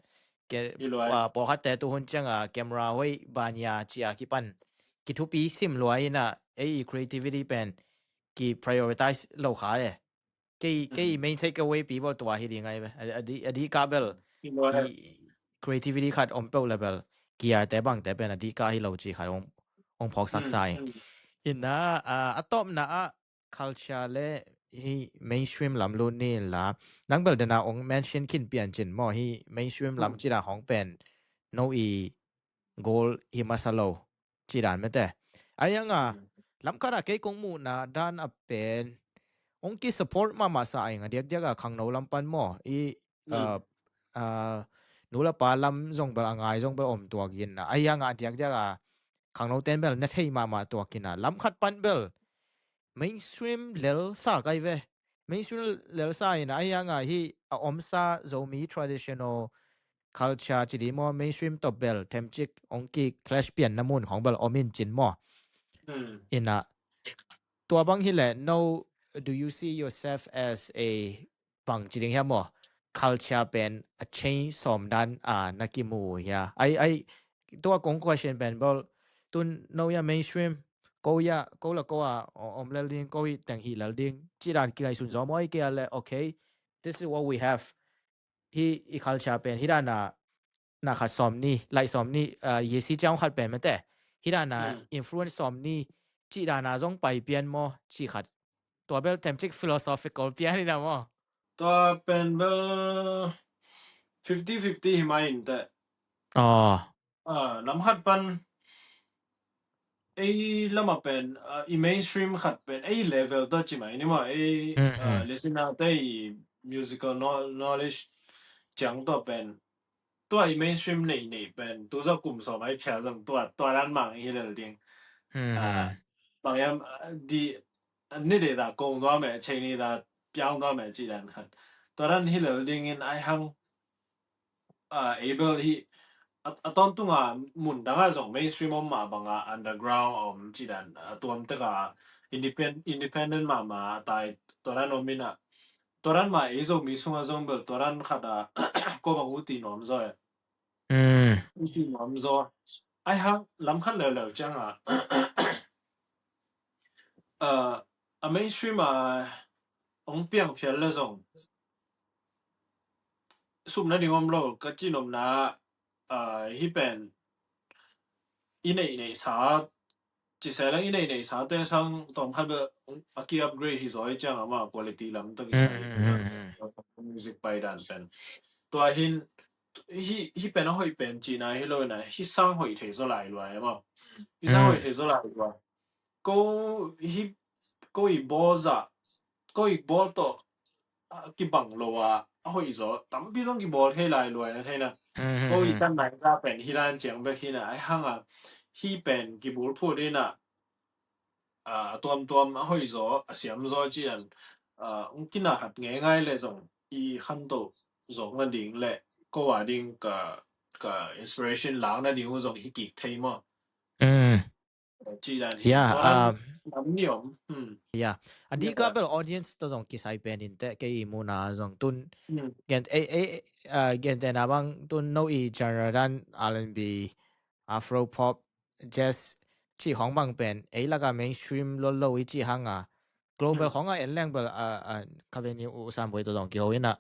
Pawlkhatte tu hun cianga camera hoih bania cia kipan kithupi sim lua ina ei creativity pen ki prioritize lo kha e. Kei kei main take away pi bel tua hi ding ai ve. A di ka bel creativity khat om peuh le bel gear te bang te pen a di ka hi lo ci khat ong phawksak sa ing. Ina a tawpna ah culture le hi mainstream lam lut ni la nang bel dena ong mention khin pian cin maw hi mainstream lam cina hong pen no i goal hi masa lo ci dan mete. Ai anga lam khat a kei kong muhna dan a pen ong ki support mahmah sa ai nga diakdiak a khangno lam pan maw i nu le pa lam zong bel a ngai zong bel om tuak in na ai anga diakdiak a khangno ten bel na thei mahmah tuak in na lam khat pan bel mainstream lel sa kai ve. Mainstream lel sa in ai anga hi a omsa Zomi traditional culture ci di maw mainstream tawh bel themcik ong ki clash pian na mun khong bel om in cin maw. Ina tua bang hi le no do you see yourself as a bang ci ding hiam maw culture pen a change sawm dan a na kimu hia ai ai tua kong question pen bel tun no ya mainstream ko ya ko la ko a om lel ding ko hi teng hi lel ding ci dan ki ngai sun zo maw ai ke le okay this is what we have hi i culture pen hi dan a na khat sawm ni laih sawm ni yesi ciang khat pen mete hi dan a influence sawm ni ci dan a zong pai pian maw ci khat tua bel themcik philosophical pian hi na maw. Tua pen bel fifty fifty hi mai in te. Lam khat pan ei lama pen i mainstream khat pen ei level tawh ci mai ni maw ei listener te i musical knowledge ciang tawh pen tua i mainstream nei nei pen tu zong kum sawm ai phial zong tua tua dan mang hi lel ding. Bang yam di ni de da kong dua me chei ni da piang dua me ci dan khat tua dan hi lel ding in ai hang able hi a tawntunga mun danga zong mainstream om mah banga underground om ci dan a tuam teka independent independent mahmah a tai tua dan om ina tua dan mah ei Zomi sunga zong bel tua dan khat a ko bang uti nuam zaw e. Uti nuam zaw ai hang lam khat leuleu cianga a mainstream a ong piang phial le zong sumna ding om lo ka ci nopna hi pen i neih neih sa ci se la i neih neih sa te sang tawm khat bel a ki upgrade hi zaw i ciang ama quality lam tawh kisai music pai dan pen tua hin hi hi pen a hoih pen cina hi lo na hi sang hoih thei zaw lai lua e maw hi sang hoih thei zaw lai lua ko hi ko i bawl zah ko i bawl tawh kibang lo a a hoih zaw tampi zong kibawl thei lai luai na theina ko i tan nai za pen hi lan ciang bek hi na ai hanga hi pen kibul phut hi na a tuamtuam a hoih zaw a siam zaw ci an ah, ong kina khat ngeingai le zong i khanto zong na ding le ko a ding ka, ka inspiration lak na ding uh zong hi kik thei maw. Mm. Ci dan hi. Yeah, Tua dan um, lam ni om. Hmm. Yeah. A Yeah, dika yeah. Bel audience to zong kisai pen in te kei i muna zong tun. Hmm. Gen, eh, eh, uh, gen te na bang tun no i genre dan R and B, Afro pop, jazz ci hong bang pen ei laka mainstream lo lo i ci hanga. Global Hmm. hong a en leng bel a, a, ka veni u sam boi to zong kiho ina.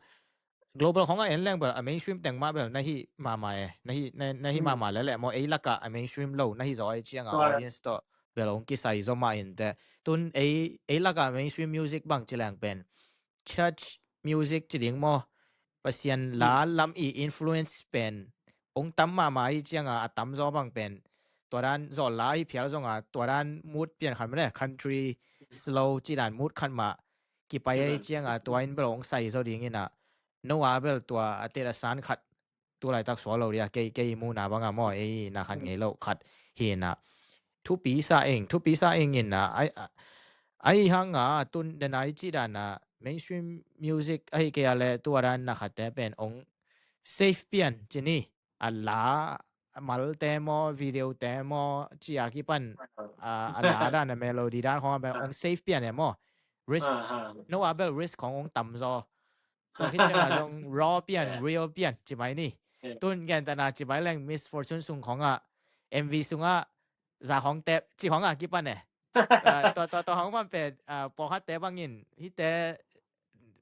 Global hong a en leng bel a mainstream teng ma bel na hi mama e. Na hi, na, na hi Hmm. mama le le mo ei laka a mainstream lo na hi zo ai cianga Tua. audience to bel ong kisai zo ma in te. Tun ei, ei laka mainstream music bang ci leng pen church music ci ding mo. Pasian Hmm. la lam i influence pen ong tam mama i cianga a tam zo bang pen. Tua dan zo la i phial zonga tua dan mood pian khan ma le country slow ci dan mood khan ma. Kipai ai Amen. cianga tua in bel ong sai zo ding ina. No a bel tua a te da san khat tu laitak sual lo dia kei, kei muna banga mo ei na khan Hmm. ngei lo khat hi na. Thupi sa ing, thupi sa ing ina. Ai, ai hanga tun den ai ci dan a mainstream music ai kei a le tua dan na khat te pen ong safe pian ci ni. A la mal te mo, video te mo, ci a kipan a, a la dan a melody dan hong a pen Ah. ong safe pian e mo. Risk, Ah, ah. no a bel risk hong ong tam zo. Tua hi cianga zong raw pian, Eh, real pian ci mai ni. eh. Tun gen ta na ci mai leng Miss Fortune sung hong a M V sung a za hong tep ci hong a kipan e. Ah, tua, tua, tua hong man pen ah, pawlkhat te bangin hi te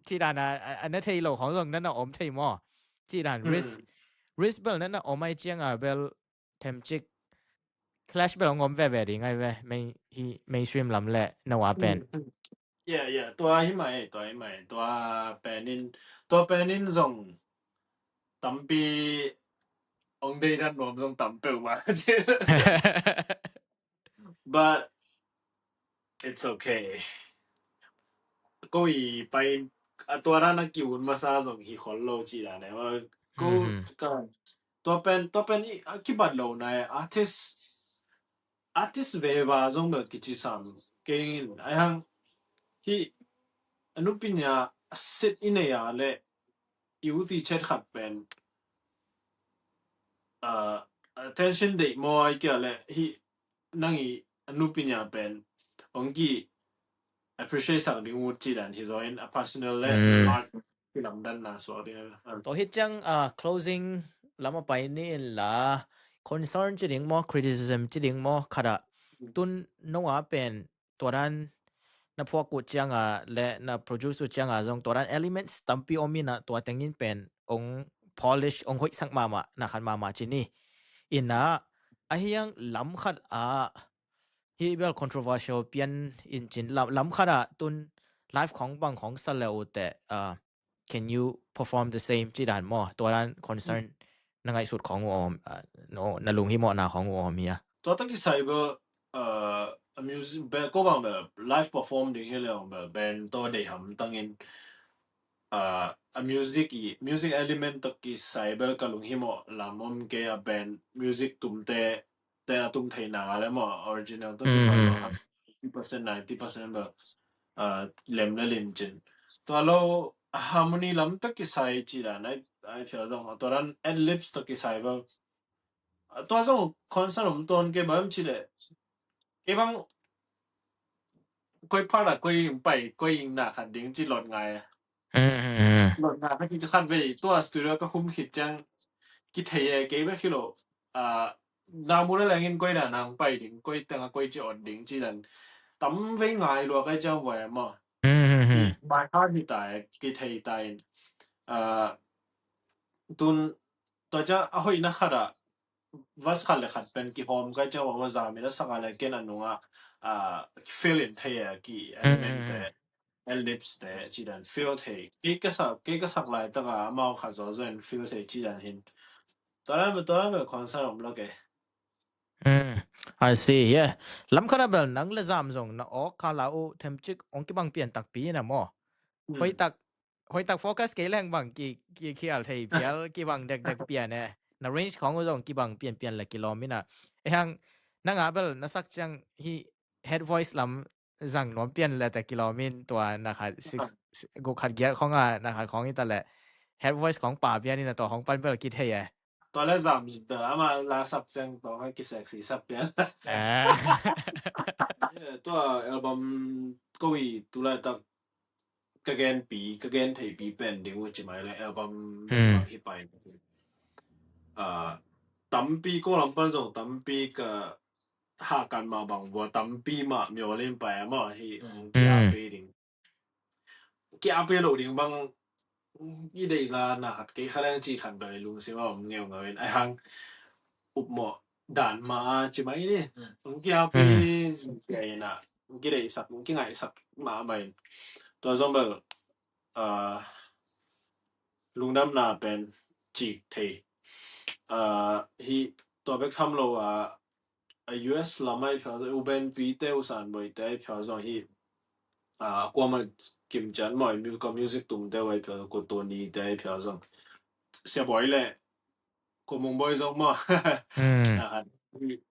ci dan a, a, a na thei lo hong zong na na om thei mo. Ci dan risk, Hmm. risk bel na na om ai cianga bel themcik clash bel ong om veve ding ai ve main, hi mainstream lam le no a pen. Hmm. Hmm. Yeah, yeah. Tua hi mai, tua hi mai. Tua penin, tua penin zong tampi ong dei dan nuam zong tam peuh ma. But it's okay. Ko i pai a tua dan a ki un masa zong hi khol lo ci dan e. Ko Mhm. ka tua pen, tua pen i a kibat lo na e artist, artist veva zong bel kici sam. Kei in ai hang hi a nupi nia a sit i nei a le i uti chet khat pen ah, attention deih maw ai kia le hi nang i a nupi nia pen ong ki appreciate sak ding ut ci dan hi zo in a personal le Mm. art kilamdanna suak ding a. Ah. Tua hi ciang ah, closing lam a pai ni in la concern ci ding maw, criticism ci ding maw, khat ah tun no a pen tua dan na phuak uh cianga le na produce uh cianga zong tua dan elements tampi om ina tua tengin pen ong polish ong hoihsak mahmah na khan mahmah ci ni. Ina a hiang lam khat ah hi bel controversial pian in cin lam, lam khat ah tun live khong bang khong sa le uh te ah, can you perform the same ci dan maw? Tua dan concern na ngaihsut khong uh om, ah, no, na lunghimawhna khong uh om hi a. Tua tak i cyber uh, a music band ko bang bel live perform ding hi le ong bel band to dei ham tangin uh, a music i music element to ki cyber ka lunghimawh lam om ke a band music tumte te a tum thei na le maw original to ki pan lo ham fifty percent ninety percent bel uh, lem le lim cin. Tua lo harmony lam to ki sai ci dan ai ai phial dong tua dan ad libs to ki sai bel tua zong concern om ton ke bang ci le ke bang koi part a koi pai koi na khat ding ci lot ngai. Lot ngai khat ci khat vei tua studio ka khum khit ciang ki thei e kei bek hi lo. Na mu na lengin koi na nang pai ding koi teng a koi ci ot ding ci dan tam vei ngai lua kai ciang vua e maw. Bai khat hi ta e ki thei ta in. Tun tua ciang a hoihna khat ah verse khat le khat pen kihawm kai ciang a za mi na sak a le ken a nung ah fill in thei a ki element te ellipse te ci dan fill thei kei ka sak kei ka sak lai tak a amau khat zaw zaw in fill thei ci dan hin tua dan tua dan concern om lo ke. I see, yeah. Lam khat a bel nang le zam zong na awk kha la uh themcik ong kibang pian takpi na maw. Hoih tak hoih tak focus kei leng bang ki ki khial thei phial kibang dekdek pian e. Na range khong uh zong kibang pianpian le kilawm ina. E hang nang a bel na sak ciang hi head voice lam zang nuam pian le ta kilawm in tua na khat six guk khat giat khong a, na khat khong i ta leh head voice khong pa pian in a, tua khong pan bel kithei e. Tua le zam zin ta ama la sak ciang tua khong kisexy sak pian. Tua album ko i tu laitak ka genpi, ka gen theipi pen ding uh ci mai le album bang hi pai. Tampi ko lam pan zong tampi ka hakan mah bang vua tampi mah miaw lim pai a mah hi. Kia pe ding, kia pe lo ding bang i deih za na khat kei kha leng ci khat doi lungsim a om ngeungeu in ai hang upmawh dan ma a ci mai ni. Kia pe zia in a ki deihsak ki ngaihsak mah mai. Tua zong bel lungdamna pen cik thei hi. Tua bek tham lo a, a U S lam ai phial zong, U Ben Pi te, U San Boi te ai phial zong hi. Kuama kim cian maw, ka music tum te ai phial, ko Tony te ai phial zong, Sia Boi le ko Mung Boi zong maw.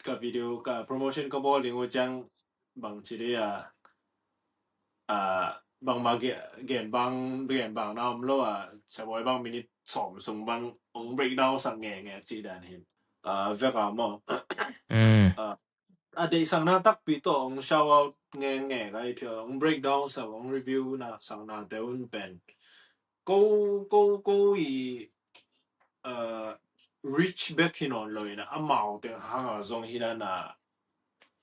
Ka video ka promotion ka bawl ding uh ciang bang ci dei a, bangma gen bang, gen bang na om lo a, Sia Boi bang minute sawm sung bang ong breakdown sak ngenge ci dan hin. Vek a maw. A deihsakna takpi tawh ong shout out ngenge ka hi phial, ong breakdown sak, ong review na sakna te un pen ko ko ko i reach back hi nawn lo in a, amau teng hanga zong hi dan a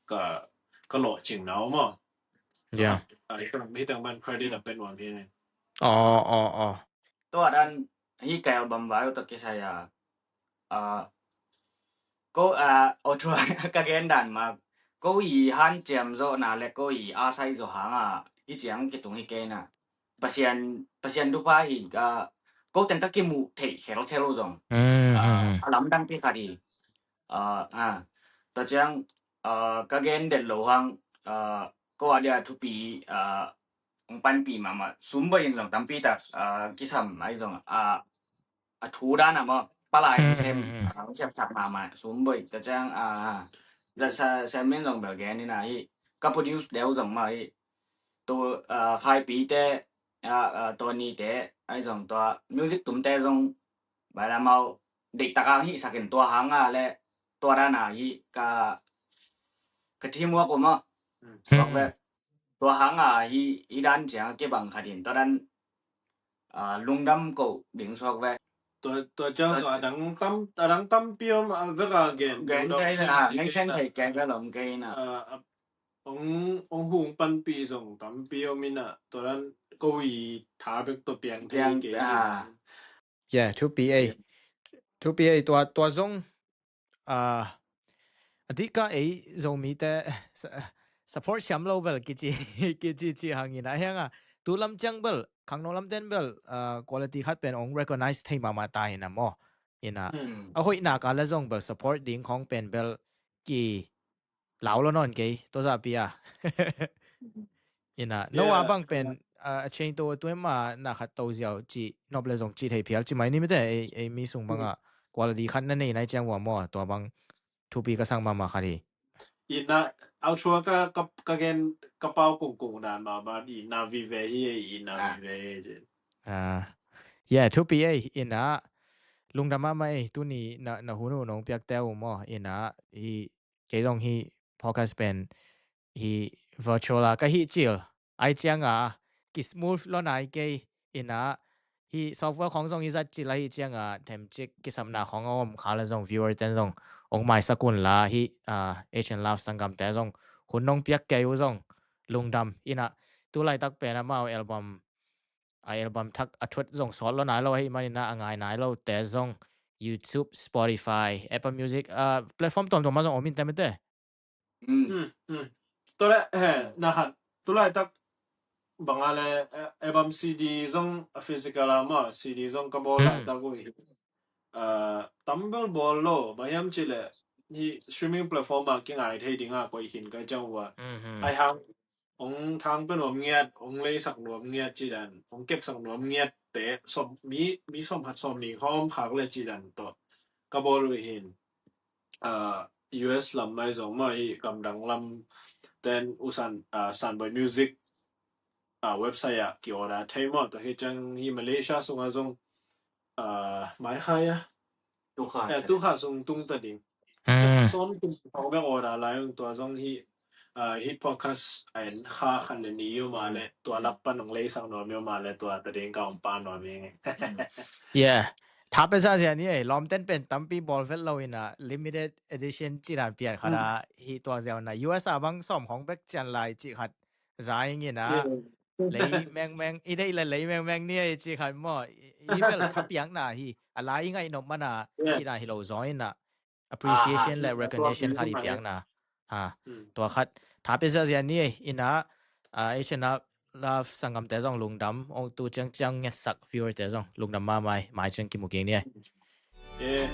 ka, ka lawhcing na om a. Hi teng ban credit a pe nuam hi. Aw, aw, aw. Tua dan hi ka album vai uh tawh kisai a, ko a aw thua ka gen dan ma, ko i hanciam zawhna le ko i a sai zaw hanga i ciang kitung hi kei na. Pasian, Pasian thupha hi. Ko teng ka kimuh theih khelkhel uh zong a lamdang pi khat hi. Tua ciang ka gen det lo hang ko a dia thupi ong panpi mahmah, sum boi in zong tampi tak kisam ai zong a thu dan a maw, palai sem sem sak mahmah, sum boi. Tua ciang la sa sem min zong bel gen in a hi, ka produce deuh zong mah hi. Tu Khaipi te, Tony te ai zong, tua music tum te zong bailamau deihtak a hih sakin tua hanga le tua dan a hi ka, ka teamwork uh maw. Suak ve. Tua hanga hi i dan ciang a kibang khat in tua dan lungdam ko ding suak ve. Tua, tua ciang zong a dang tam, a dang tampi om a vek a gen, gen deuh kei na, neng chen thei kei ve lom kei na. Ong, ong hung panpi zong tampi om in a, tua dan ko i tha bek tua piang thei kei. Yeah, thupi ei. Thupi ei, tua, tua zong a dika ei Zomite support siam lo bel kici, kici ci hangin a hiang a, tu lam ciang bel khangno lam ten bel quality khat pen ong recognize thei mahmah ta in a maw. In a, a hoihna ka la zong bel support ding khong pen bel ki lau lo nawn kei, tua zapi a. In a, no a bang pen a chain to tu em a na khat to ziau ci nop le zong ci thei phial ci mai ni mite, ei mi sung bang a quality khat na nei nai ciang ua maw, tua bang thupi ka sang mahmah khat hi. In a, au thua ka, ka gen ka pau kungkung dan mahmah, in a vive hi, in a vive hi. Yeah, thupi ei, in a lungdam mahmah ei, tuni na, na hun uh nong piak te uh maw, in a hi kei zong hi podcast pen hi virtual a ka hi cil ai ciang a ki smooth lo nai kei. In a hi software khong zong hi zat cil a hi ciang a themcik kisapna khong a om kha la zong viewer ten zong ong maisak un la hi. Asian Love sanggam te zong hun nong piak kei uh zong lungdam. In a tu laitak pen amau album, a album thak a thut zong sawt lo nai lo ahi manin a, a ngai nai lo te zong YouTube, Spotify, Apple Music, platform tuamtuam ah zong om in te mite. Tua le na khat tu laitak bang a le album, C D zong a physical a maw, C D zong ka bawl laitak uh hi. Tam bel bawl lo, bang hiam cih leh hi streaming platform ah kingai thei ding a koih khin ka ciang uh a. Ai hang ong thang pe nuam ngiat, ong leisak nuam ngiat cih dan, ong kepsak nuam ngiat te, mi, mi sawm khat sawm nih khawm khak le cih dan tawh ka bawl uh hin. U S lam mai zong maw, hi gamdang lam ten uh San, Sanboi Music ah, website ah ki-order thei maw, tua hi ciang hi Malaysia sungah zong, ah, mai khai a. Tu kha. Eh, tu kha sung tung ta ding. Mm. Sawm tung tawh bek order lai ung, tua zong hi, ah, hi podcast a en kha khat le nih uh mah le, tua lak pan ong lei sak nuam uh mah le, tua ta ding ka ong pa nuam ing. Yeah. Tha pia zia ni ei, lawmten pen tampi bawl vet lo in a, limited edition ci dan pian khat a, hi tua ziau na, U S a bang sawm khong bek cian lai ci khat za ing in a, lei mengmeng, i deih le lei mengmeng ni ei ci khat maw, i, i bel tha piakna hi, a lai i ngaih nop man a, ci dan hi lo zaw in a, appreciation le recognition khat i piakna. Ha, tua khat, tha pia zia ni ei, in a, ah, Asian Love sanggamte zong lungdam, ong tu ciangciang ngetsak viewer te zong lungdam mahmah ei, mai ciang kimu kik ni ei. Eh,